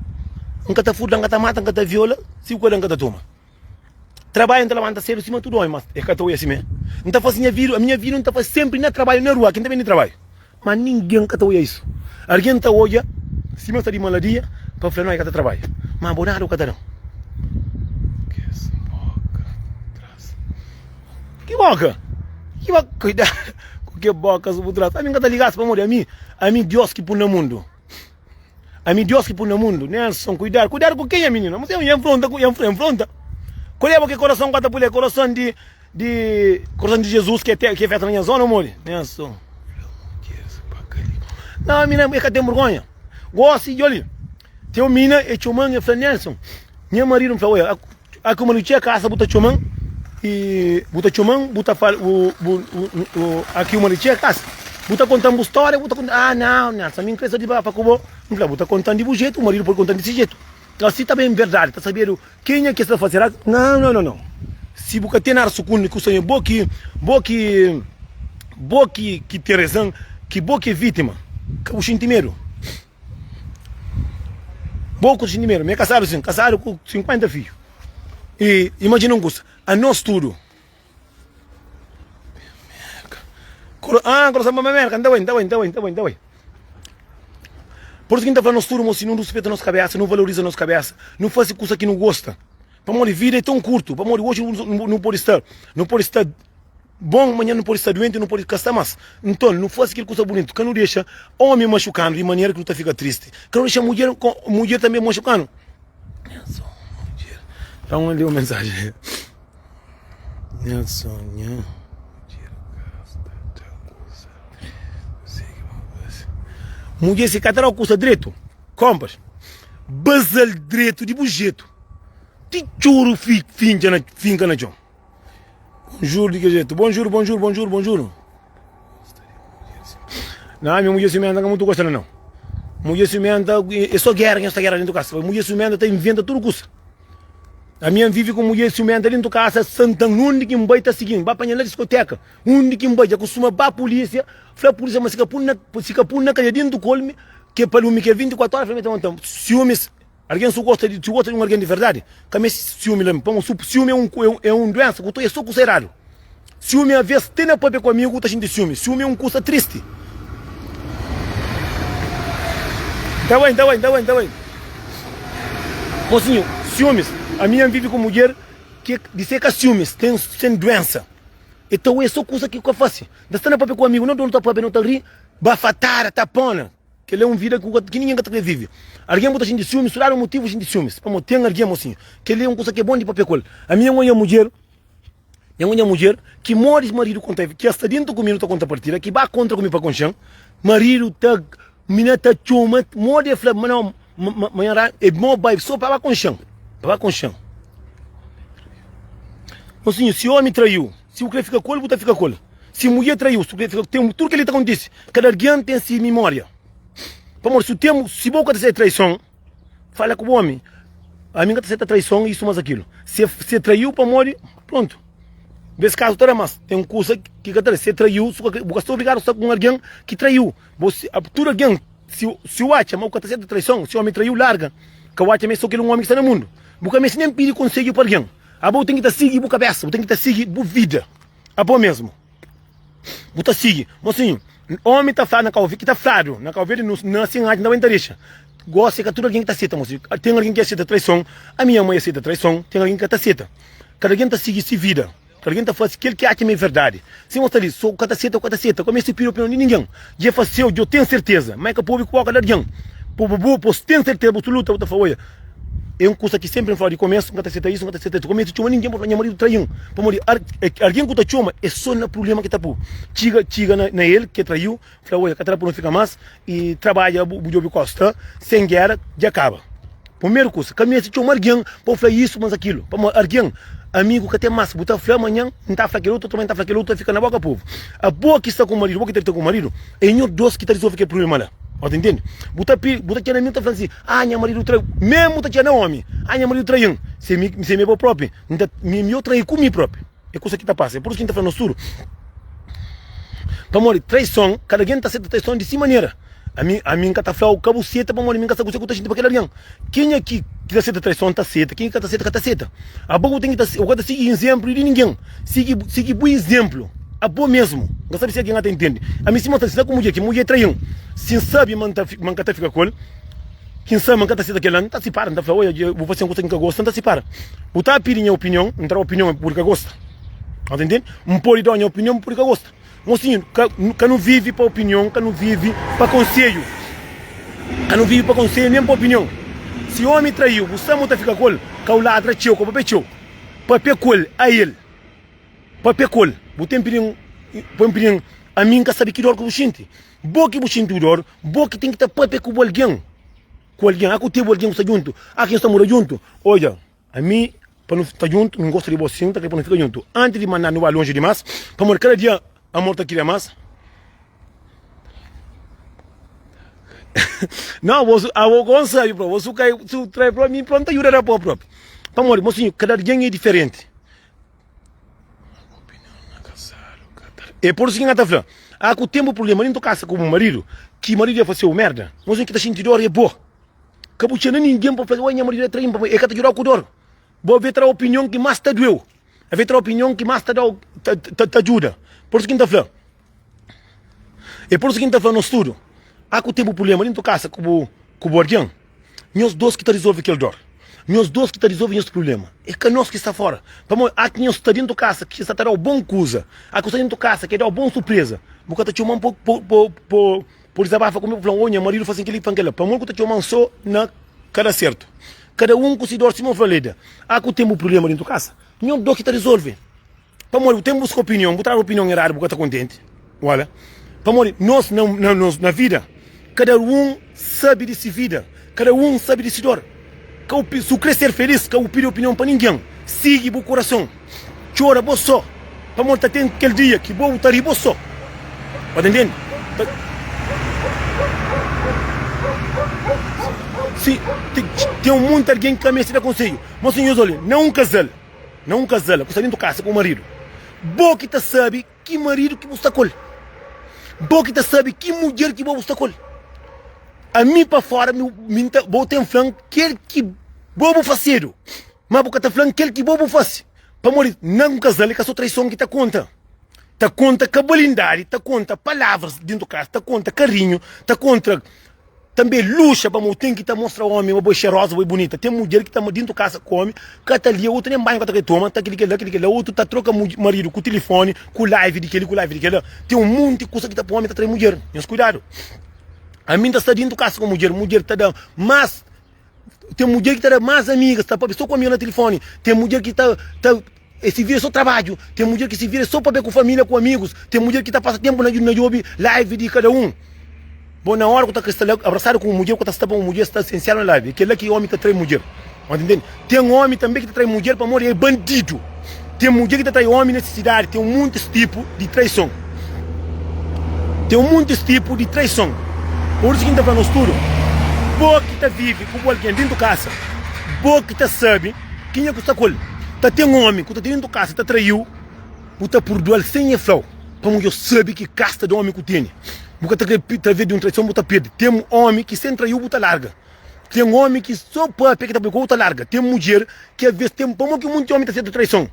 Speaker 1: N ka ta furta, N ka ta mata, N ka ta viola, si ku ka da N ka ta toma. Trabadju N ta labanta sedu sima tudu omi, mas e ka ta oia simé. N ta fasi nha vida, minha vida N ta fasi sempri na trabadju, na rua, ki N ta ben di trabadju. Ma ningen ka ta oia isu. Algen ta odja sima N sta di maladia pa fla, no, e ka ta trabadja. Ma bo nada bu ka ta dan. Ki boka? Ki boka? Kuidadu ku ke bokas bu tras. Ami N ka ta ligas pamodi ami, ami Dios ki pun na mundu. Ami Dios ki pun na mundu. Nelson, kuidadu. Kuidadu ku kenha, minina? Você é enfronta, é enfronta. Koleba ke korason ka ta pule, korason di di korason di Jesus ke te, ke festa na nha zona, modi. Nelson. Não, mina, é ka tem vergonha. Gosi, joli. Teu mina e txoman e fla Nelson, nha marido, fla, oia, A kuma nu txia kasa bu ta txoman i bu ta txoman bu ta fala bu bu bu a ki uma nu txia kasa bu ta kontan bu storia bu ta kontan ah nau Nelson ami n kre sa dibafa ku bo n fla bu ta kontan di bu jetu bu maridu pode kontan di si jetu asi ta ben verdadi ta sabedu kenha ki sta fase ra nau nau nau si bu ka ten nada sukundi ku sta bo ki bo ki bo ki ki ten rezan ki bo ki é vitima ka bu xinti medu. Bo ku xinti medu. Mi é kasadu sin, kasadu ku 50 fidju. I imajina un kusa, anos tudu. Ah, korosa pa Merka, nta bai, nta bai, nta bai, nta bai, nta bai. Por isso ki nta fla nos tudu, mo si nu ruspeta nos kabesa, nu valoriza nos kabesa, nu fasi kusa ki nu gosta. Pamodi vida é tão kurtu, pamodi oji nu pode sta, nu pode sta bon, manhan nu pode sta duenti, nu pode ka sta mas. Nton, nu fasi kel kusa bunitu, ka nu dexa omi maxukanu di manera ki nu ta fika tristi, ka nu dexa mudjer, mudjer tanbe maxukanu. Nelson, mudjer. Então, leu mensagem. Nelson, nha mudjer ka sta ta kusa. Mudjer si ka ta da kusa dretu, kompas, bazal dretu di bu jetu. Ti txoru finka na finka na txon. Bonjur di ke jetu. Bonjur, bonjur, bonjur, bonjur. Não, minha mulher ciumenta ka mutu gosta não. Mulher ciumenta é só guerra, que sta guerra dentro casa. Mulher ciumenta ta inventa tudo kusa. A minha vive com mulher ciumenta dentro casa, santan undi ki n'bai ta seguin, ba panha na discoteca, undi ki n'bai, dja costuma ba polícia, fla polícia ma si ka pun na, si ka pun na cadeia dentro colme, que pa lumi que é 24 horas, fla mi ta aguentam. Ciúmes Algen su gosta di, si gosta di un algen di verdadi, ka meste siumi la. Pamodi su siumi é un é un duensa ku ta oia so kusa eradu. Siumi aves te na papia ku amigu ta xinti siumi. Siumi é un kusa tristi. Nta bai, nta bai, nta bai, nta bai. Mosinhu, siumis, ami N vivi ku mudjer ki di se ka siumis, ten ten duensa. E ta oia so kusa ki ka fasi. Nta sta na papia ku amigu, no donu ta papia, no ta ri, bafatara, tapona. Kel-la é un vida ki ningen ka ta krê vive. Algen bu ta xinti siumis, tudu un motivu xinti siumis. Pamodi ten algen mosinhu. Kel-li é un kuza ki é bon di papia ku el. Ami N odja mudjer, N odja mudjer ki modi maridu konta, ki el sta dentu ku mi nu ta konta partida, ki ba kontra ku mi pa konxe-m, maridu ta, mina ta txoma, modi el fla ma nau, ma nha ra, é mo bai so pa ba konxe-m, pa ba konxe-m. Mosinhu, si omi traiu, si bu krê fika ku el, bu ta fika ku el. Si mudjer traiu, si fika ten tudu kel-li ta kontise. Kada algen ten si mimória. Pamodi si ten, si bo ka ta seta traison, fala ku bu omi, ami N ka ta seta traison, isu mas akilu. Si e traiu pamodi, prontu. Des kazu ta da mas, ten kusa ki ka ta da. Si e traiu, bu ka sta obrigadu sta ku un algen ki traiu. Bo si, tudu algen, si si u atxa ma bu ka ta seta traison, si omi traiu, larga. Ka u atxa ma é so kel un omi ki sta na mundu. Bu ka meste nen pidi konsedju pa algen. Abo bu ten ki ta sigi bu kabesa, bu ten ki ta sigi bu vida. Abo mesmu bu ta sigi. Mosinhu, omi ta fla na Kau Verdi, ki ta fladu na Kau Verdi, nu nasi N atxa, N ta bai N ta dexa. Gosi é ka tudu algen ki ta seta, mosinhu. Ten algen ki aseta traison, ami nha mai aseta traison, ten algen ki ka ta seta. Kada algen ta sigi si vida, kada algen ta fasi kel ki atxa ma é verdadi. Si mos ta li, so ka ta seta, ku ka ta seta, ka meste pidi opinion di ningen. Dja e faseu, dja ten serteza, ma e ka pode ku boka di algen. Po bu bu po ten serteza, bu suluta, bu ta fla, oia, É un kusa ki sénpri N fla di komésu, N ka ta seta isu, N ka ta seta isu. Ka meste txoma ningen pa fla nha maridu trai-m. Pamodi algen ku ta txoma é sô na prubléma ki ta pô. Txiga, txiga na el ki el trai-u, fla, Oia, ka ta da pa nu fika más i trabadja bu djobe kósta sen géra, dja kaba. Primeru kusa, ka meste txoma algen pa bu fla isu más akilu. Pamodi algen, amigu ka ten más. Bu ta fla manhan, N ta fla kel otu, otu manhan N ta fla kel otu, ta fika na bóka povu. Abo ki sta ku maridu, bo ki ta dita ku maridu, é nhos dôs ki ta rizolve kel prubléma la. Bo ta intende? Bu ta pidi, bu ta txena mi, bu ta fla si, ah, nha maridu trai, mesmu ta txena omi, ah, nha maridu trai-m, se mi, se mi é bo propi, N ta, mi, mi eu trai ku mi propi. É kusa ki ta pasa. É pur isu ki N ta fla nos tudu. Pamodi traison, kada algen ta seta traison di si manera. Ami, ami N ka ta fla-u ka bu seta pamodi mi N ka sa kuse ku ta xinti pa kel algen. Kenha ki ki ta seta traison ta seta, kenha ki ka ta seta ka ta seta. Abo bu ten ki ta, bu ka ta sigi izénplu di ningen. Sigi, sigi bu izénplu abo mésmu. N ka sabe si algen ta intende. Ami sima N sta nsina ku mudjer ki mudjer trai-m, si N sabe ma N ta, ma N ka ta fika ku el, ki N sabe ma N ka ta seta kel-la, N ta sipara. N ta fla, Oia, bu fase un kusa ki N ka gosta, N ta sipara. Bu ta pidi nha opinion, N ta da opinion, bu pode ka gosta. Ta intende? N pode da nha opinion, bu pode ka gosta. Mosinhu, ka, ka nu vive pa opinion, ka nu vive pa konsedju. Ka nu vive pa konsedju nen pa opinion. Si omi traiu, bu sa ma bu ta fika ku el, ka bu ladra txeu, ka bu papia txeu. Papia ku el, a el. Papia ku el. Bu ten pidi-m, poi-m pidi-m, ami N ka sabe ki dor ki bu xinti. Bo ki bu xinti bu dor, bo ki ten ki ta papia ku bu algen. Ku algen, a ku te bu algen ku sta djuntu, a ki nhos ta mora djuntu. Odja. Ami, pa nu sta djuntu, N gosta di bo sin, ta kre pa nu fika djuntu. Antis di manda nu ba lonji dimás, pamodi kada dia amor ta kria más. Nau, bo, abo kon sabi propi, bo su kai, su trai propi, mi propi N ta juda da po propi. Pamodi, mosinhu, kada algen é diferenti. É por isu ki N ta fla, ah, ku tenpu prublema, nin tu kasa ku bu maridu, ki maridu dja fase-u merda, mosinhu ki ta xinti dor é bo. Ka bu txena ningen pa fla, Oi, nha maridu é train, pamodi el ka ta djuda-u ku dor. Bo avê tra opinion ki más ta dueu, avê tra opinion ki más ta da-u, ta, ta, ta djuda. Pur isu ki N ta fla. É pur isu ki N ta fla nos tudu, A ku ten bu prubléma dentu kasa ku bu ku bu algen, nhos dos ki ta rizolve kel dór. Nhos dos ki ta rizolve nhos prubléma. É ka nos ki sta fóra. Pamodi a ki nhos sta dentu kasa ki sta ta da-u bon kuza, a ki sta dentu kasa ki da-u bon surpréza, bu ka ta txoma-m pa pa pa pa dizabafa ku mi, pa fla-m, Ô nha maridu fase kel-li, fla-m kel-la. Pamodi ku ta txoma-m sô na kada sertu. Kada un ku si dór, sima N fla Leda. A ku ten bu prubléma dentu kasa, nhos dos ki ta rizolve. Pamodi bu ten buska opinion, bu tradu opinion eradu bu ka ta kontenti. Wala. Pamodi nos na, na, nos, na vida, kada un sabe di si vida, kada un sabe di si dor. Ka bu, si bu kre ser felis, ka bu pidi opinion pa ningen. Sigi bu kurason. Txora bo so. Pamodi ta ten kel dia ki bo bu ta ri bo so. Ba ta ntende? Ta... Si, ten munti algen ki ka meste da konsedju. Mas si nhos olha, na un kazal, Na un kazal ku sta dentu kasa ku maridu, bo ki ta sabi ki maridu ki bu sta ku el, bo ki ta sabi ki mudjer ki bo bu sta ku el. Ami pa fora mi, mi ta, bo ten flan kel ki bo bu fasedu, ma bu ka ta flan kel ki bo bu fasi. Pamodi na un kazal e ka so traison ki ta konta, ta konta kabalindadi, ta konta palavras dentu kasa, ta konta karinhu, ta konta Tanbe luxa pamo ten ki ta mostra omi ma bo é xeroza, bo é bunita. Ten mudjer ki ta dintu kasa ku omi, ka ta lia, otu nen banhu ka ta kre toma, ta kili kela, kili kela, otu ta troka maridu ku tilifoni, ku live di keli, ku live di kela. Ten un monti kusa ki ta poi omi ta trai mudjer. Nhos kuidadu. Ami N ta sta dintu kasa ku mudjer, mudjer ta da mas, ten mudjer ki ta da mas amigas, ta papia so ku amiga na tilifoni, ten mudjer ki ta ta E si vira so trabadju, ten mudjer ki si vira so papia ku familia ku amigus, ten mudjer ki ta pasa tempu na na djobi live di kada un. Bo na ora ku ta kre sta la abrasadu ku un mudjer ku ta sta pa un mudjer sta sensiadu na live, kela ki omi ta trai mudjer. Bo ta intende? Ten omi tambe ki ta trai mudjer pamodi e bandidu. Ten mudjer ki ta trai omi nesesidadi, ten muntis tipu di traison. Ten muntis tipu di traison. Pur isu ki N ta fla nos tudu, bo ki ta vive ku bu algen dentu kasa, bo ki ta sabi Kenha ku sta ku el ta ten omi ku ta ten dentu kasa ta traiu, bu ta purdual sen e flau, pamodi yo sabi ki kasta di omi ku tene. Bu ka ta kre traves di un traison bu ta perdi. Ten omi ki sen traiu bu ta larga. Ten omi ki so papia ki ta pui ku bo bu ta larga. Ten mudjer ki aves ten pamodi ki munti omi ta seta traison?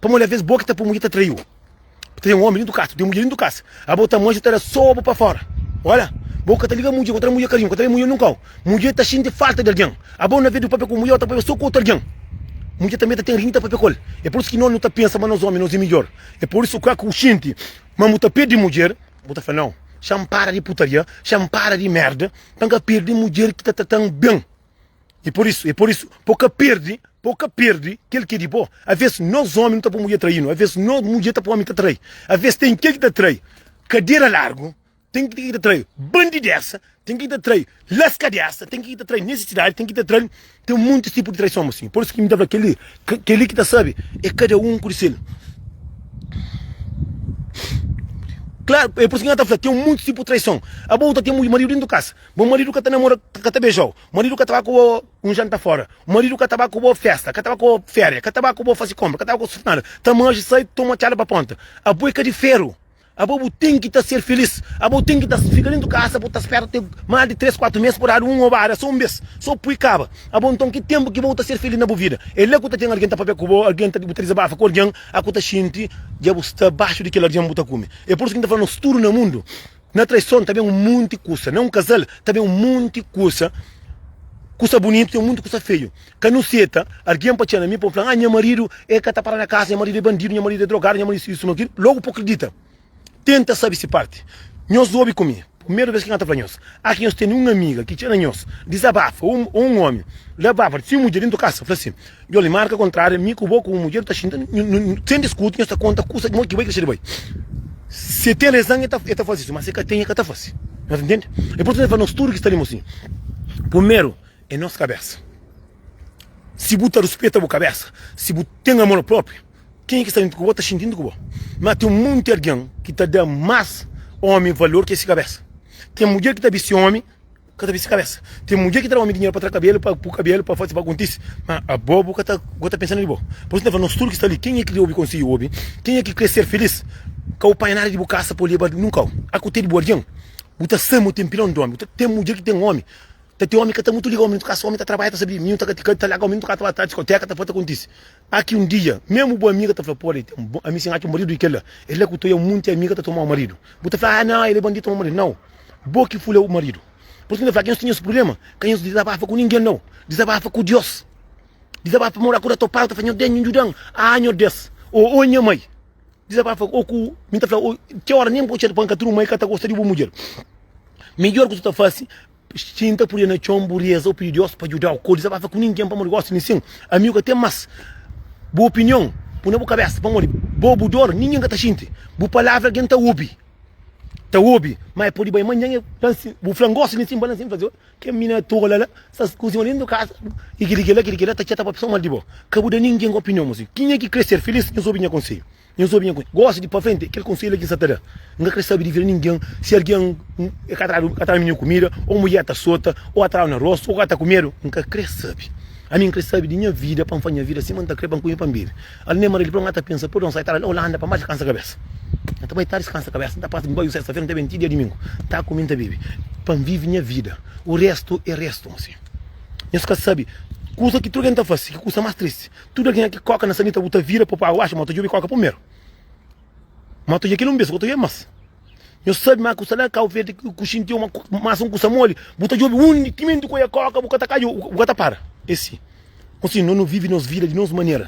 Speaker 1: Pamodi aves bo ki ta pui mudjer ta traiu. Bu ta ten omi dentu kasa, bu ten mudjer dentu kasa. Abo ta manxa ta da so bo pa fora. Ola, bo ka ta liga mudjer, ka ta da mudjer karinhu, ka ta da mudjer nunka. Mudjer ta xinti falta di algen. Abo na vez di papia ku mudjer, bo ta papia so ku otu algen. Mudjer tanbe ta ten rinhu ta papia ku el. É pur isu ki nos nu ta pensa ma nos omi nos é midjor. É pur isu ka ku xinti ma bu ta perdi mudjer, bu ta fla nau, xa N para di putaria, xa N para di merda, pa N ka perdi mudjer ki ta tratan ben. E por isu, e por isu, pa bu ka perdi, pa bu ka perdi kel ki é di bo. Aves nos omi nu ta poi mudjer traí-nu, aves nos mudjer ta poi omi ta trai. Aves ten kel ki ta trai kadera largu, ten kel ki ta trai bandidesa, ten kel ki ta trai laskadesa, ten kel ki ta trai nisisidadi, ten kel ki ta trai, ten muntis tipu di traison mosinhu. Por isu ki mi ta fla kel-li, kel-li ki ta sabe é kada un ku di sel. Klaru, é por isu ki N ta fla ten muntis tipu di traison. Abo bu ta ten maridu dentu kasa, bo maridu ka ta namora, ka ta beja-u. Maridu ka ta ba ku bo un janta fora, maridu ka ta ba ku bo festa, ka ta ba ku bo feria, ka ta ba ku bo fasi konpra, ka ta ba ku bo nada. Ta manxi, sai, toma txada pa ponta. Abo é ka di feru. Abo bu ten ki ta ser filis. Abo ten ki ta fika dentu kasa, bu ta spera te mas di 3, 4 mes pa dadu un obada so un bes, so pui kaba. Abo nton ki tenpu ki bo ta ser filis na bu vida? É la ku ta ten algen ta papia ku bo, algen ta bu ta dizabafa ku algen, a ku ta xinti dja bu sta baxu di kel algen bu ta kume. É pur isu ki N ta fla nos tudu na mundu. Na traison ta ben un monti kusa, na un kazal ta ben un monti kusa, kusa bunitu, ten un monti kusa feiu. Ka nu seta algen pa txena mi pa fla, ah, nha maridu e ka ta para na kasa, nha maridu é bandidu, nha maridu é drogadu, nha maridu isu, ma kilu. Logu pa kridita, tenta sabe si parti. Nhos obi ku mi, primeru bes ki N ta fla nhos, ah, ki nhos tene un amiga ki txena nhos, dizabafa, ô un omi labafa si mudjer dentu kasa, fla si, Djoli, marka kontrária, mi ku bo ku un mudjer ta xinta, sen diskuti, nhos ta konta kusa modi ki bai ki dexa di bai. Si e ten rezan e ta e ta fasi isu, ma si e ka ten e ka ta fasi. Nhos ntende? E pur isu N ta fla nos tudu ki sta li mosinhu, primeru é nos kabesa. Si bu ta ruspeta bu kabesa, si bu ten amor propriu, kenha ki sta dentru ku bo ta xinti dentru ku bo. Ma ten monti algen ki ta da mas omi valor ki si kabesa. Ten mudjer ki ta bisti omi. Ka ta bisti kabesa. Ten mudjer ki ta da omi dinheru pa tra kabelu, pa pu kabelu, pa fasi, pa kontisi. Ma abo bu ka ta bu ka ta pensa na di bo. Pur isu N ta fla nos tudu ki sta li, kenha ki kre obi konsiju obi, kenha ki kre ser filis, ka bu panha nada di bu kasa pa bu leba nun kau. A ku te di bu algen, bu ta sai ma bu ten pilon di omi. Bu ta ten mudjer ki ten omi. Ta ten omi ka ta mutu liga omi ntu kasa omi ta trabadja ta sabi mi ta ka ta laga omi ntu ka ta ba ta diskoteka ta fa ta kontisi. Aki un dia mesmu bu amiga ta fla pode ten bu ami si N atxa un maridu di kela el la ku ta oia munti amiga ta toma maridu bu ta fla ah na el é bandidu toma maridu nau bo ki fulha bu maridu. Pur isu ki N ta fla ka nhos ten es prublema ka nhos dizabafa ku ningen nau dizabafa ku Dios dizabafa pamodi akuda topadu ta fla nhos Deus nhu djudan ah nhos Deus ô nha mai. Dizabafa ô ku mi ta fla ô ki ora nen bu txeu pa N ka tudu mai ka ta gosta di bu mudjer. Midjor ku tu ta fasi xinta pur dia na txon bu reza ô pidi Dios pa djudau ko dizabafa ku ningen pamodi gosi mi sin amigu ka ten mas bu opinion pui na bu kabesa pamodi bo bu dor ningen ka ta xinti bu palavra algen ta obi ta obi ma e podi bai manhan e fla si bu fla gosi mi sin ba la sin fla Kel mina tola la sta kuzinha dentu kasa i kili kila kili kila ta txeta pa pessoa mal di bo. Ka bu da ningen opinion mosi. Kenha ki kre ser filis nhos obi nha konselhu. Nhos obi nha konselhu. Gosi di pa frenti kel konselhu la ki N sa ta da. N ka kre sabi di vida ningen si algen e ka tradu ka tradu mininu kumida o mulher ta sota o atradu na rostu o ka ta kumedu. N ka kre sabi. Ami N kre sabi di nha vida pa N faz nha vida sima N ta kre pa N kume pa N bebe. Al ne maril pron ata pensa purdon sai tara la Holanda pa N ba diskansa kabesa. N ta bai ta diskansa kabesa, N ta pasa N bai sesta fera N ta ben ti dia dimingu N ta kume N ta bebe pa N vivi nha vida. O restu e restu mosi. Nhos ka sabi kusa ki tudu algen ta fasi ki kusa mas tristi. Tudu algen ki koka na sanita bu ta vira po pa agu baxu ma ta djobe koka primeru. Ma ta odja kel un bes ku ta odja mas. Nhos sabi ma kusa la Kau Verdi ku xinti uma mas un kusa moli bu ta djobe undi timenti ku odja koka bu ka ta ka bu ka ta para. E si. Mosi no nu vivi nos vida di nos manera.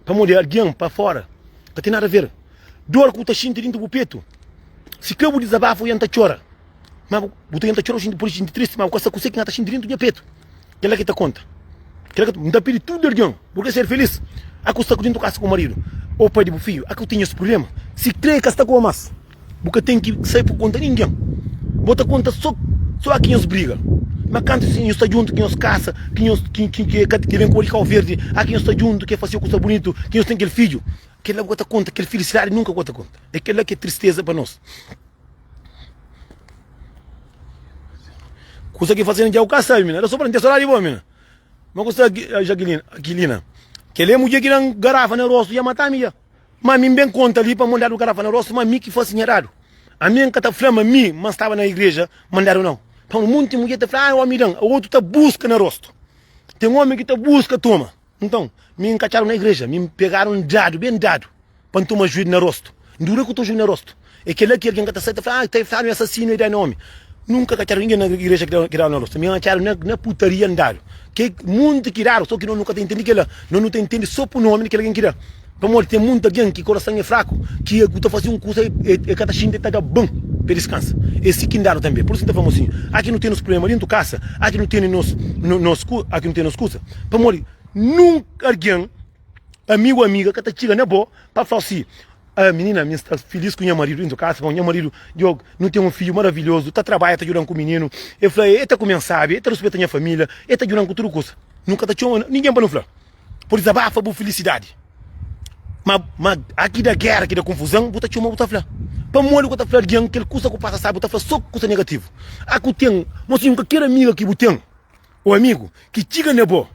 Speaker 1: Pamodi algen pa fora ka ten nada ver. Dor ku bu ta xinti dintu bu petu si ka bu dizabafa bu yanta txora. Ma bu ta yanta txora bu xinti pode xinti tristi ma bu ka sa kuse ki na ta xinti dintu nha petu. Kela ki ta konta. Kela ki N ta pidi tudu algen bu ka ser felis. A ku sta ku dintu kasa ku maridu ou pai di bu fiju a ku ten es prublema si kre ka sta ku bo mas. Bu ka ten ki sai pa konta ningen. Bo ta konta so so a ki nhos briga. Ma kantu si nhos sta djuntu ki nhos kasa, ki nhos ki ki ki ki ben ku bo di Kau Verdi, a ki nhos sta djuntu ki e fasiu kusa bunitu, ki nhos ten kel fidju, kel-la bu ka ta konta, kel filisidadi nunka bu ka ta konta. É kel-la ki é tristeza pa nos. Kusa ki fase dja bu ka sabi, mina. Era so pa N ten sodadi di bo, mina. Ma ku sta Jaqueline, Aquilina. Kel-la é mudjer ki da-m garafa na rostu, dja mata-mi dja. Ma mi N ben konta li pa mandadu garafa na rostu ma mi ki fasi nha dadu. Ami N ka ta fla ma mi ma N staba na igreja mandadu nau. Pamodi munti mudjer ta fla, ah omi dan, otu ta buska na rostu. Ten omi ki ta buska toma. Nton, mi N ka txadu na igreja, mi N pegadu N dadu, ben dadu, pa N toma juidu na rostu. N dura ku ta juidu na rostu. É kel-la ki algen ka ta sai ta fla, ah, ta fladu mi asasinu e da na omi. Nunka ka txadu ningen na igreja ki dadu na rostu. Mi N txadu na putaria N dadu. Ke munti ki dadu, so ki no nu ka ta intende kel-la. No nu ta intende so pa nomi di kel algen ki da. Pamodi ten munti algen ki korason é fraku, ki ku ta fase un kusa e ka ta xinti, e ta da bon pa e diskansa. É si ki N dadu tanbe. Pur isu N ta fla mosinhu, aki nu ten nos prubléma dentu kasa, aki nu tene nos nos aki nu ten nos kusa. Pamodi nunka algen, amigu o amiga, ka ta txiga na bo pa fla-u si, Ah, minina, mi sta filis ku nha maridu dentu kasa, pamodi nha maridu, Diogo, nu ten un fidju maravilhozu, ta trabadja, ta djuda-m ku mininu. El fla, E ta kume-m sábi, e ta ruspeta nha família, e ta djuda-m ku tudu kusa. Nu ka ta txoma ningen pa nu fla. Por dizabafa bu filisidadi. Ma, ma a ki da gera, ki da konfuzan, bu ta txoma, bu ta fla. Pamodi ku ta fla algen kel kusa ku pasa sabi, bu ta fla so kusa negativu. A ku ten, mosinhu, kalker amiga ki bu ten, o amigu, ki txiga na bo,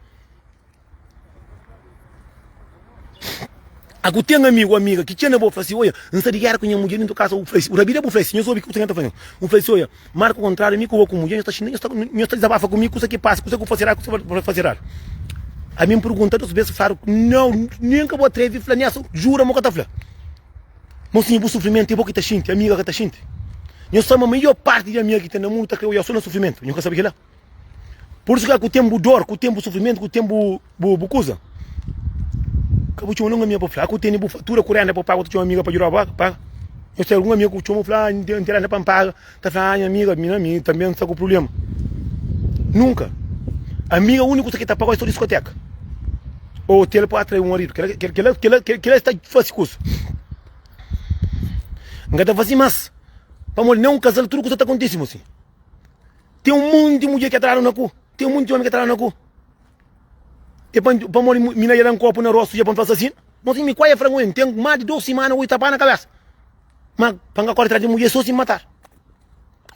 Speaker 1: A ku ten amigu o amiga ki txiga na bo, fla si, Oia, N sta di gera ku nha mudjer dentu kasa, bu fla si, bu rabida bu fla si, nhos obi ki kusa ki N ta fla nhos. Bu fla si, Oia, Marka kontrariu, mi ku bo ku mudjer, nhos ta xinta, nhos ta, nhos ta dizabafa ku mi, kusa ki pasa, kusa ku fasi eradu, kusa ku fasi eradu. Ami N pergunta dos bes, fladu, Nau, nen ka bu atrevi fla nessa, jura ma bu ka ta fla. Mosinhu, bu sufrimentu é bo ki ta xinti, amiga ka ta xinti. Nhos sabe ma maior parti di amiga ki ten na mundu ta kre oiau so na sufrimentu. Nhos ka sabe kila? Pur isu ki ku ten bu dor, ku ten bu sufrimentu, ku ten bu bu bu kuza, ka bu txoma nunka amiga pa fla. Ku tene bu fatura ku renda pa paga, bu ta txoma amiga pa djudau paga? Nhos ten algun amiga ku txoma fla, ah, N ten renda pa N paga, ta fla, ah, nha amiga, mi na mi tanbe N sta ku prublema. Nunka. Amiga uniku kusa ki ta pagau é so diskoteka ô hotel pa atrai un maridu. Kila kila kila kila es ta fasi kusa. N ka ta fasi mas, pamodi na un kazal tudu kusa ta kontisi mosi. Ten un monti mudjer ki atradu na ku, ten un monti omi ki atradu na ku. E pa pamodi mi na da-m kopu na rostu dja pa N fla asasinu? Mosi mi kuai e fla-m, N ten más di dos simana oi tapa na kabesa. Ma pa N ka kore tras di mudjer so si N matadu.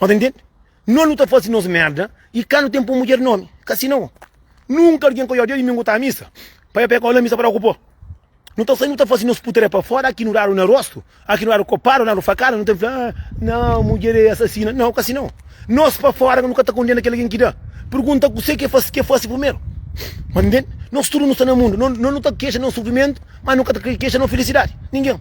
Speaker 1: Bo ta intende? Nos nu ta fasi nos merda i ka nu ten poi mudjer nomi. Ka si nau. Nunka algin ka oiau dia dimingu ta misa, pa e peka ola misa pa da ku po. Nu ta sai nu ta fase nos putaria pa fora, aki nu dadu na rostu, aki nu dadu kopadu, dadu fakada, nu ta fla, ah, nau, mudjer é asasina. Nau, ka si nau. Nos pa fora nu ka ta kondena kel algen ki da. Pergunta kuse ke fase, ke fase primeru. Ma ntende? Nos tudu nu sta na mundu, no, no ta kexa nos sufrimentu, ma nu ka ta kexa nos filisidadi. Ningen.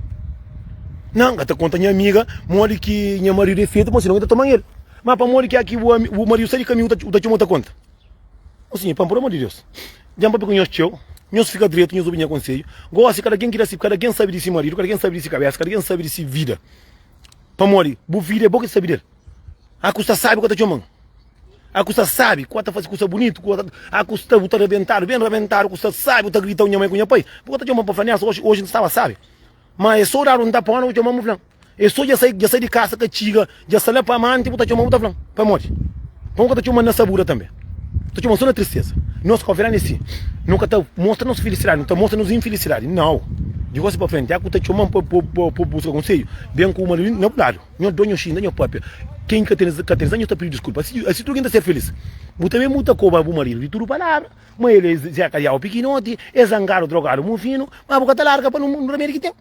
Speaker 1: Nan, ka ta konta nha amiga modi ki nha maridu é fetu, ma sinon el ta toman el. Ma pamodi ki aki bu, bu maridu sai di kaminhu, bu ta txoma, bu ta konta. Ô Sinhor, pa amor di Deus, dja N papia ku nhos txeu, nhos fika dretu, nhos obi nha konsedju. Gósi, kada ken ki da si, kada ken sabe di si maridu, kada ken sabe di si kabésa, kada ken sabe di si vida. Pamodi bu vida é bo ki sabe del. A ku sta sabi ku ta txoman, a ku sta sabi ku ta fasi kusa bunitu, ku a ku sta bu ta rabentadu, ben rabentadu, ku sta sabi bu ta gritau nha mai ku nha pai, bu ka ta txoman pa fla Nelson, oxi, oxi N staba sabi. Ma é so dadu N ta pona bu txoman bu flan. É so dja sai, dja sai di kasa ka txiga, dja sta la pa amanti bu ta txoman bu ta flan. Pamodi? Pamodi ka ta txoman na sabura tanbe. Ta txoman so na tristeza. Nos kabuverdianu é si. Nu ka ta mostra nos filisidadi, nu ta mostra nos infilisidadi. Nau. Di gosi pa frenti, a ku ta txoman pa pa pa buska konsedju, ben ku maridu na bu ladu. Nho dó, nho xinta, nho papia. Ken ki ka ten ka ten razon, nho ta pidi diskulpa. Asi asi tudu algen ta ser filis. Bu ta ben bu ta koba bu maridu di tudu palabra, ma el é Zeka Diabu pikinoti, é zangadu, drogadu, mufinu, ma bu ka ta larga pa nu ramedi ki ten.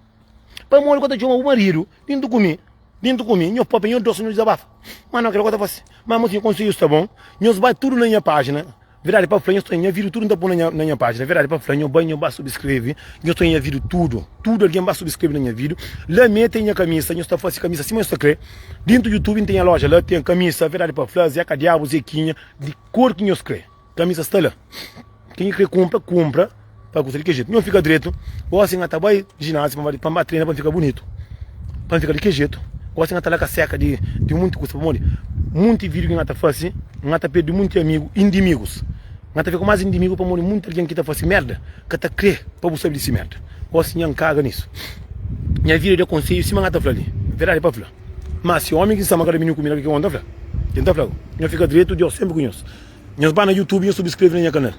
Speaker 1: Pamodi ku ta txoma bu maridu dintu ku mi, dintu ku mi, nho papia, nho dosi, nho dizabafa. Ma nau, kila ku ta fasi. Ma mosinhu, konsedju sta bon. Nhos bai tudu na nha pajina. Verdadi pa fla, nhos ta nha vídiu tudu N ta pô na nha pájina. Verdadi pa fla, nho bai, nho ba subskreve, nhos ta nha vídiu tudu. Tudu algen ba subskreve na nha vídiu. La mê ten nha kamisa, nhos ta fase kamisa sima nhos ta krê. Dintu YouTube N ten nha loja la, ten kamisa, verdadi pa fla, Zeka Diabu, Zekinha, di kor ki nhos krê. Kamisa sta la. Ken ki krê kunpra, kunpra pa kusa di kel jetu. Nho fika dretu. Gosi N ta bai jinásiu pa N ba trena pa N fika bunitu, pa N fika di kel jetu. Gosi N ta la ka seka di munti kusa pamodi munti vídiu ki N ta fase, N ta perde munti amigu, indimigus. N ta fika ku más indimigu pamodi munti algen ki ta fase merda ka ta krê pa bu sabe di si merda. Gosi nha N kaga nisu. Nha vida é da konsedju sima N ta fla li. Verdadi pa fla. Má si ómi ki sta ma ka da mininu kumida, ke ki N ta fla? N ta fla, Nho fika dretu, Deus sénpri ku nhos. Nhos ba na YouTube nhos subskreve na nha kanal.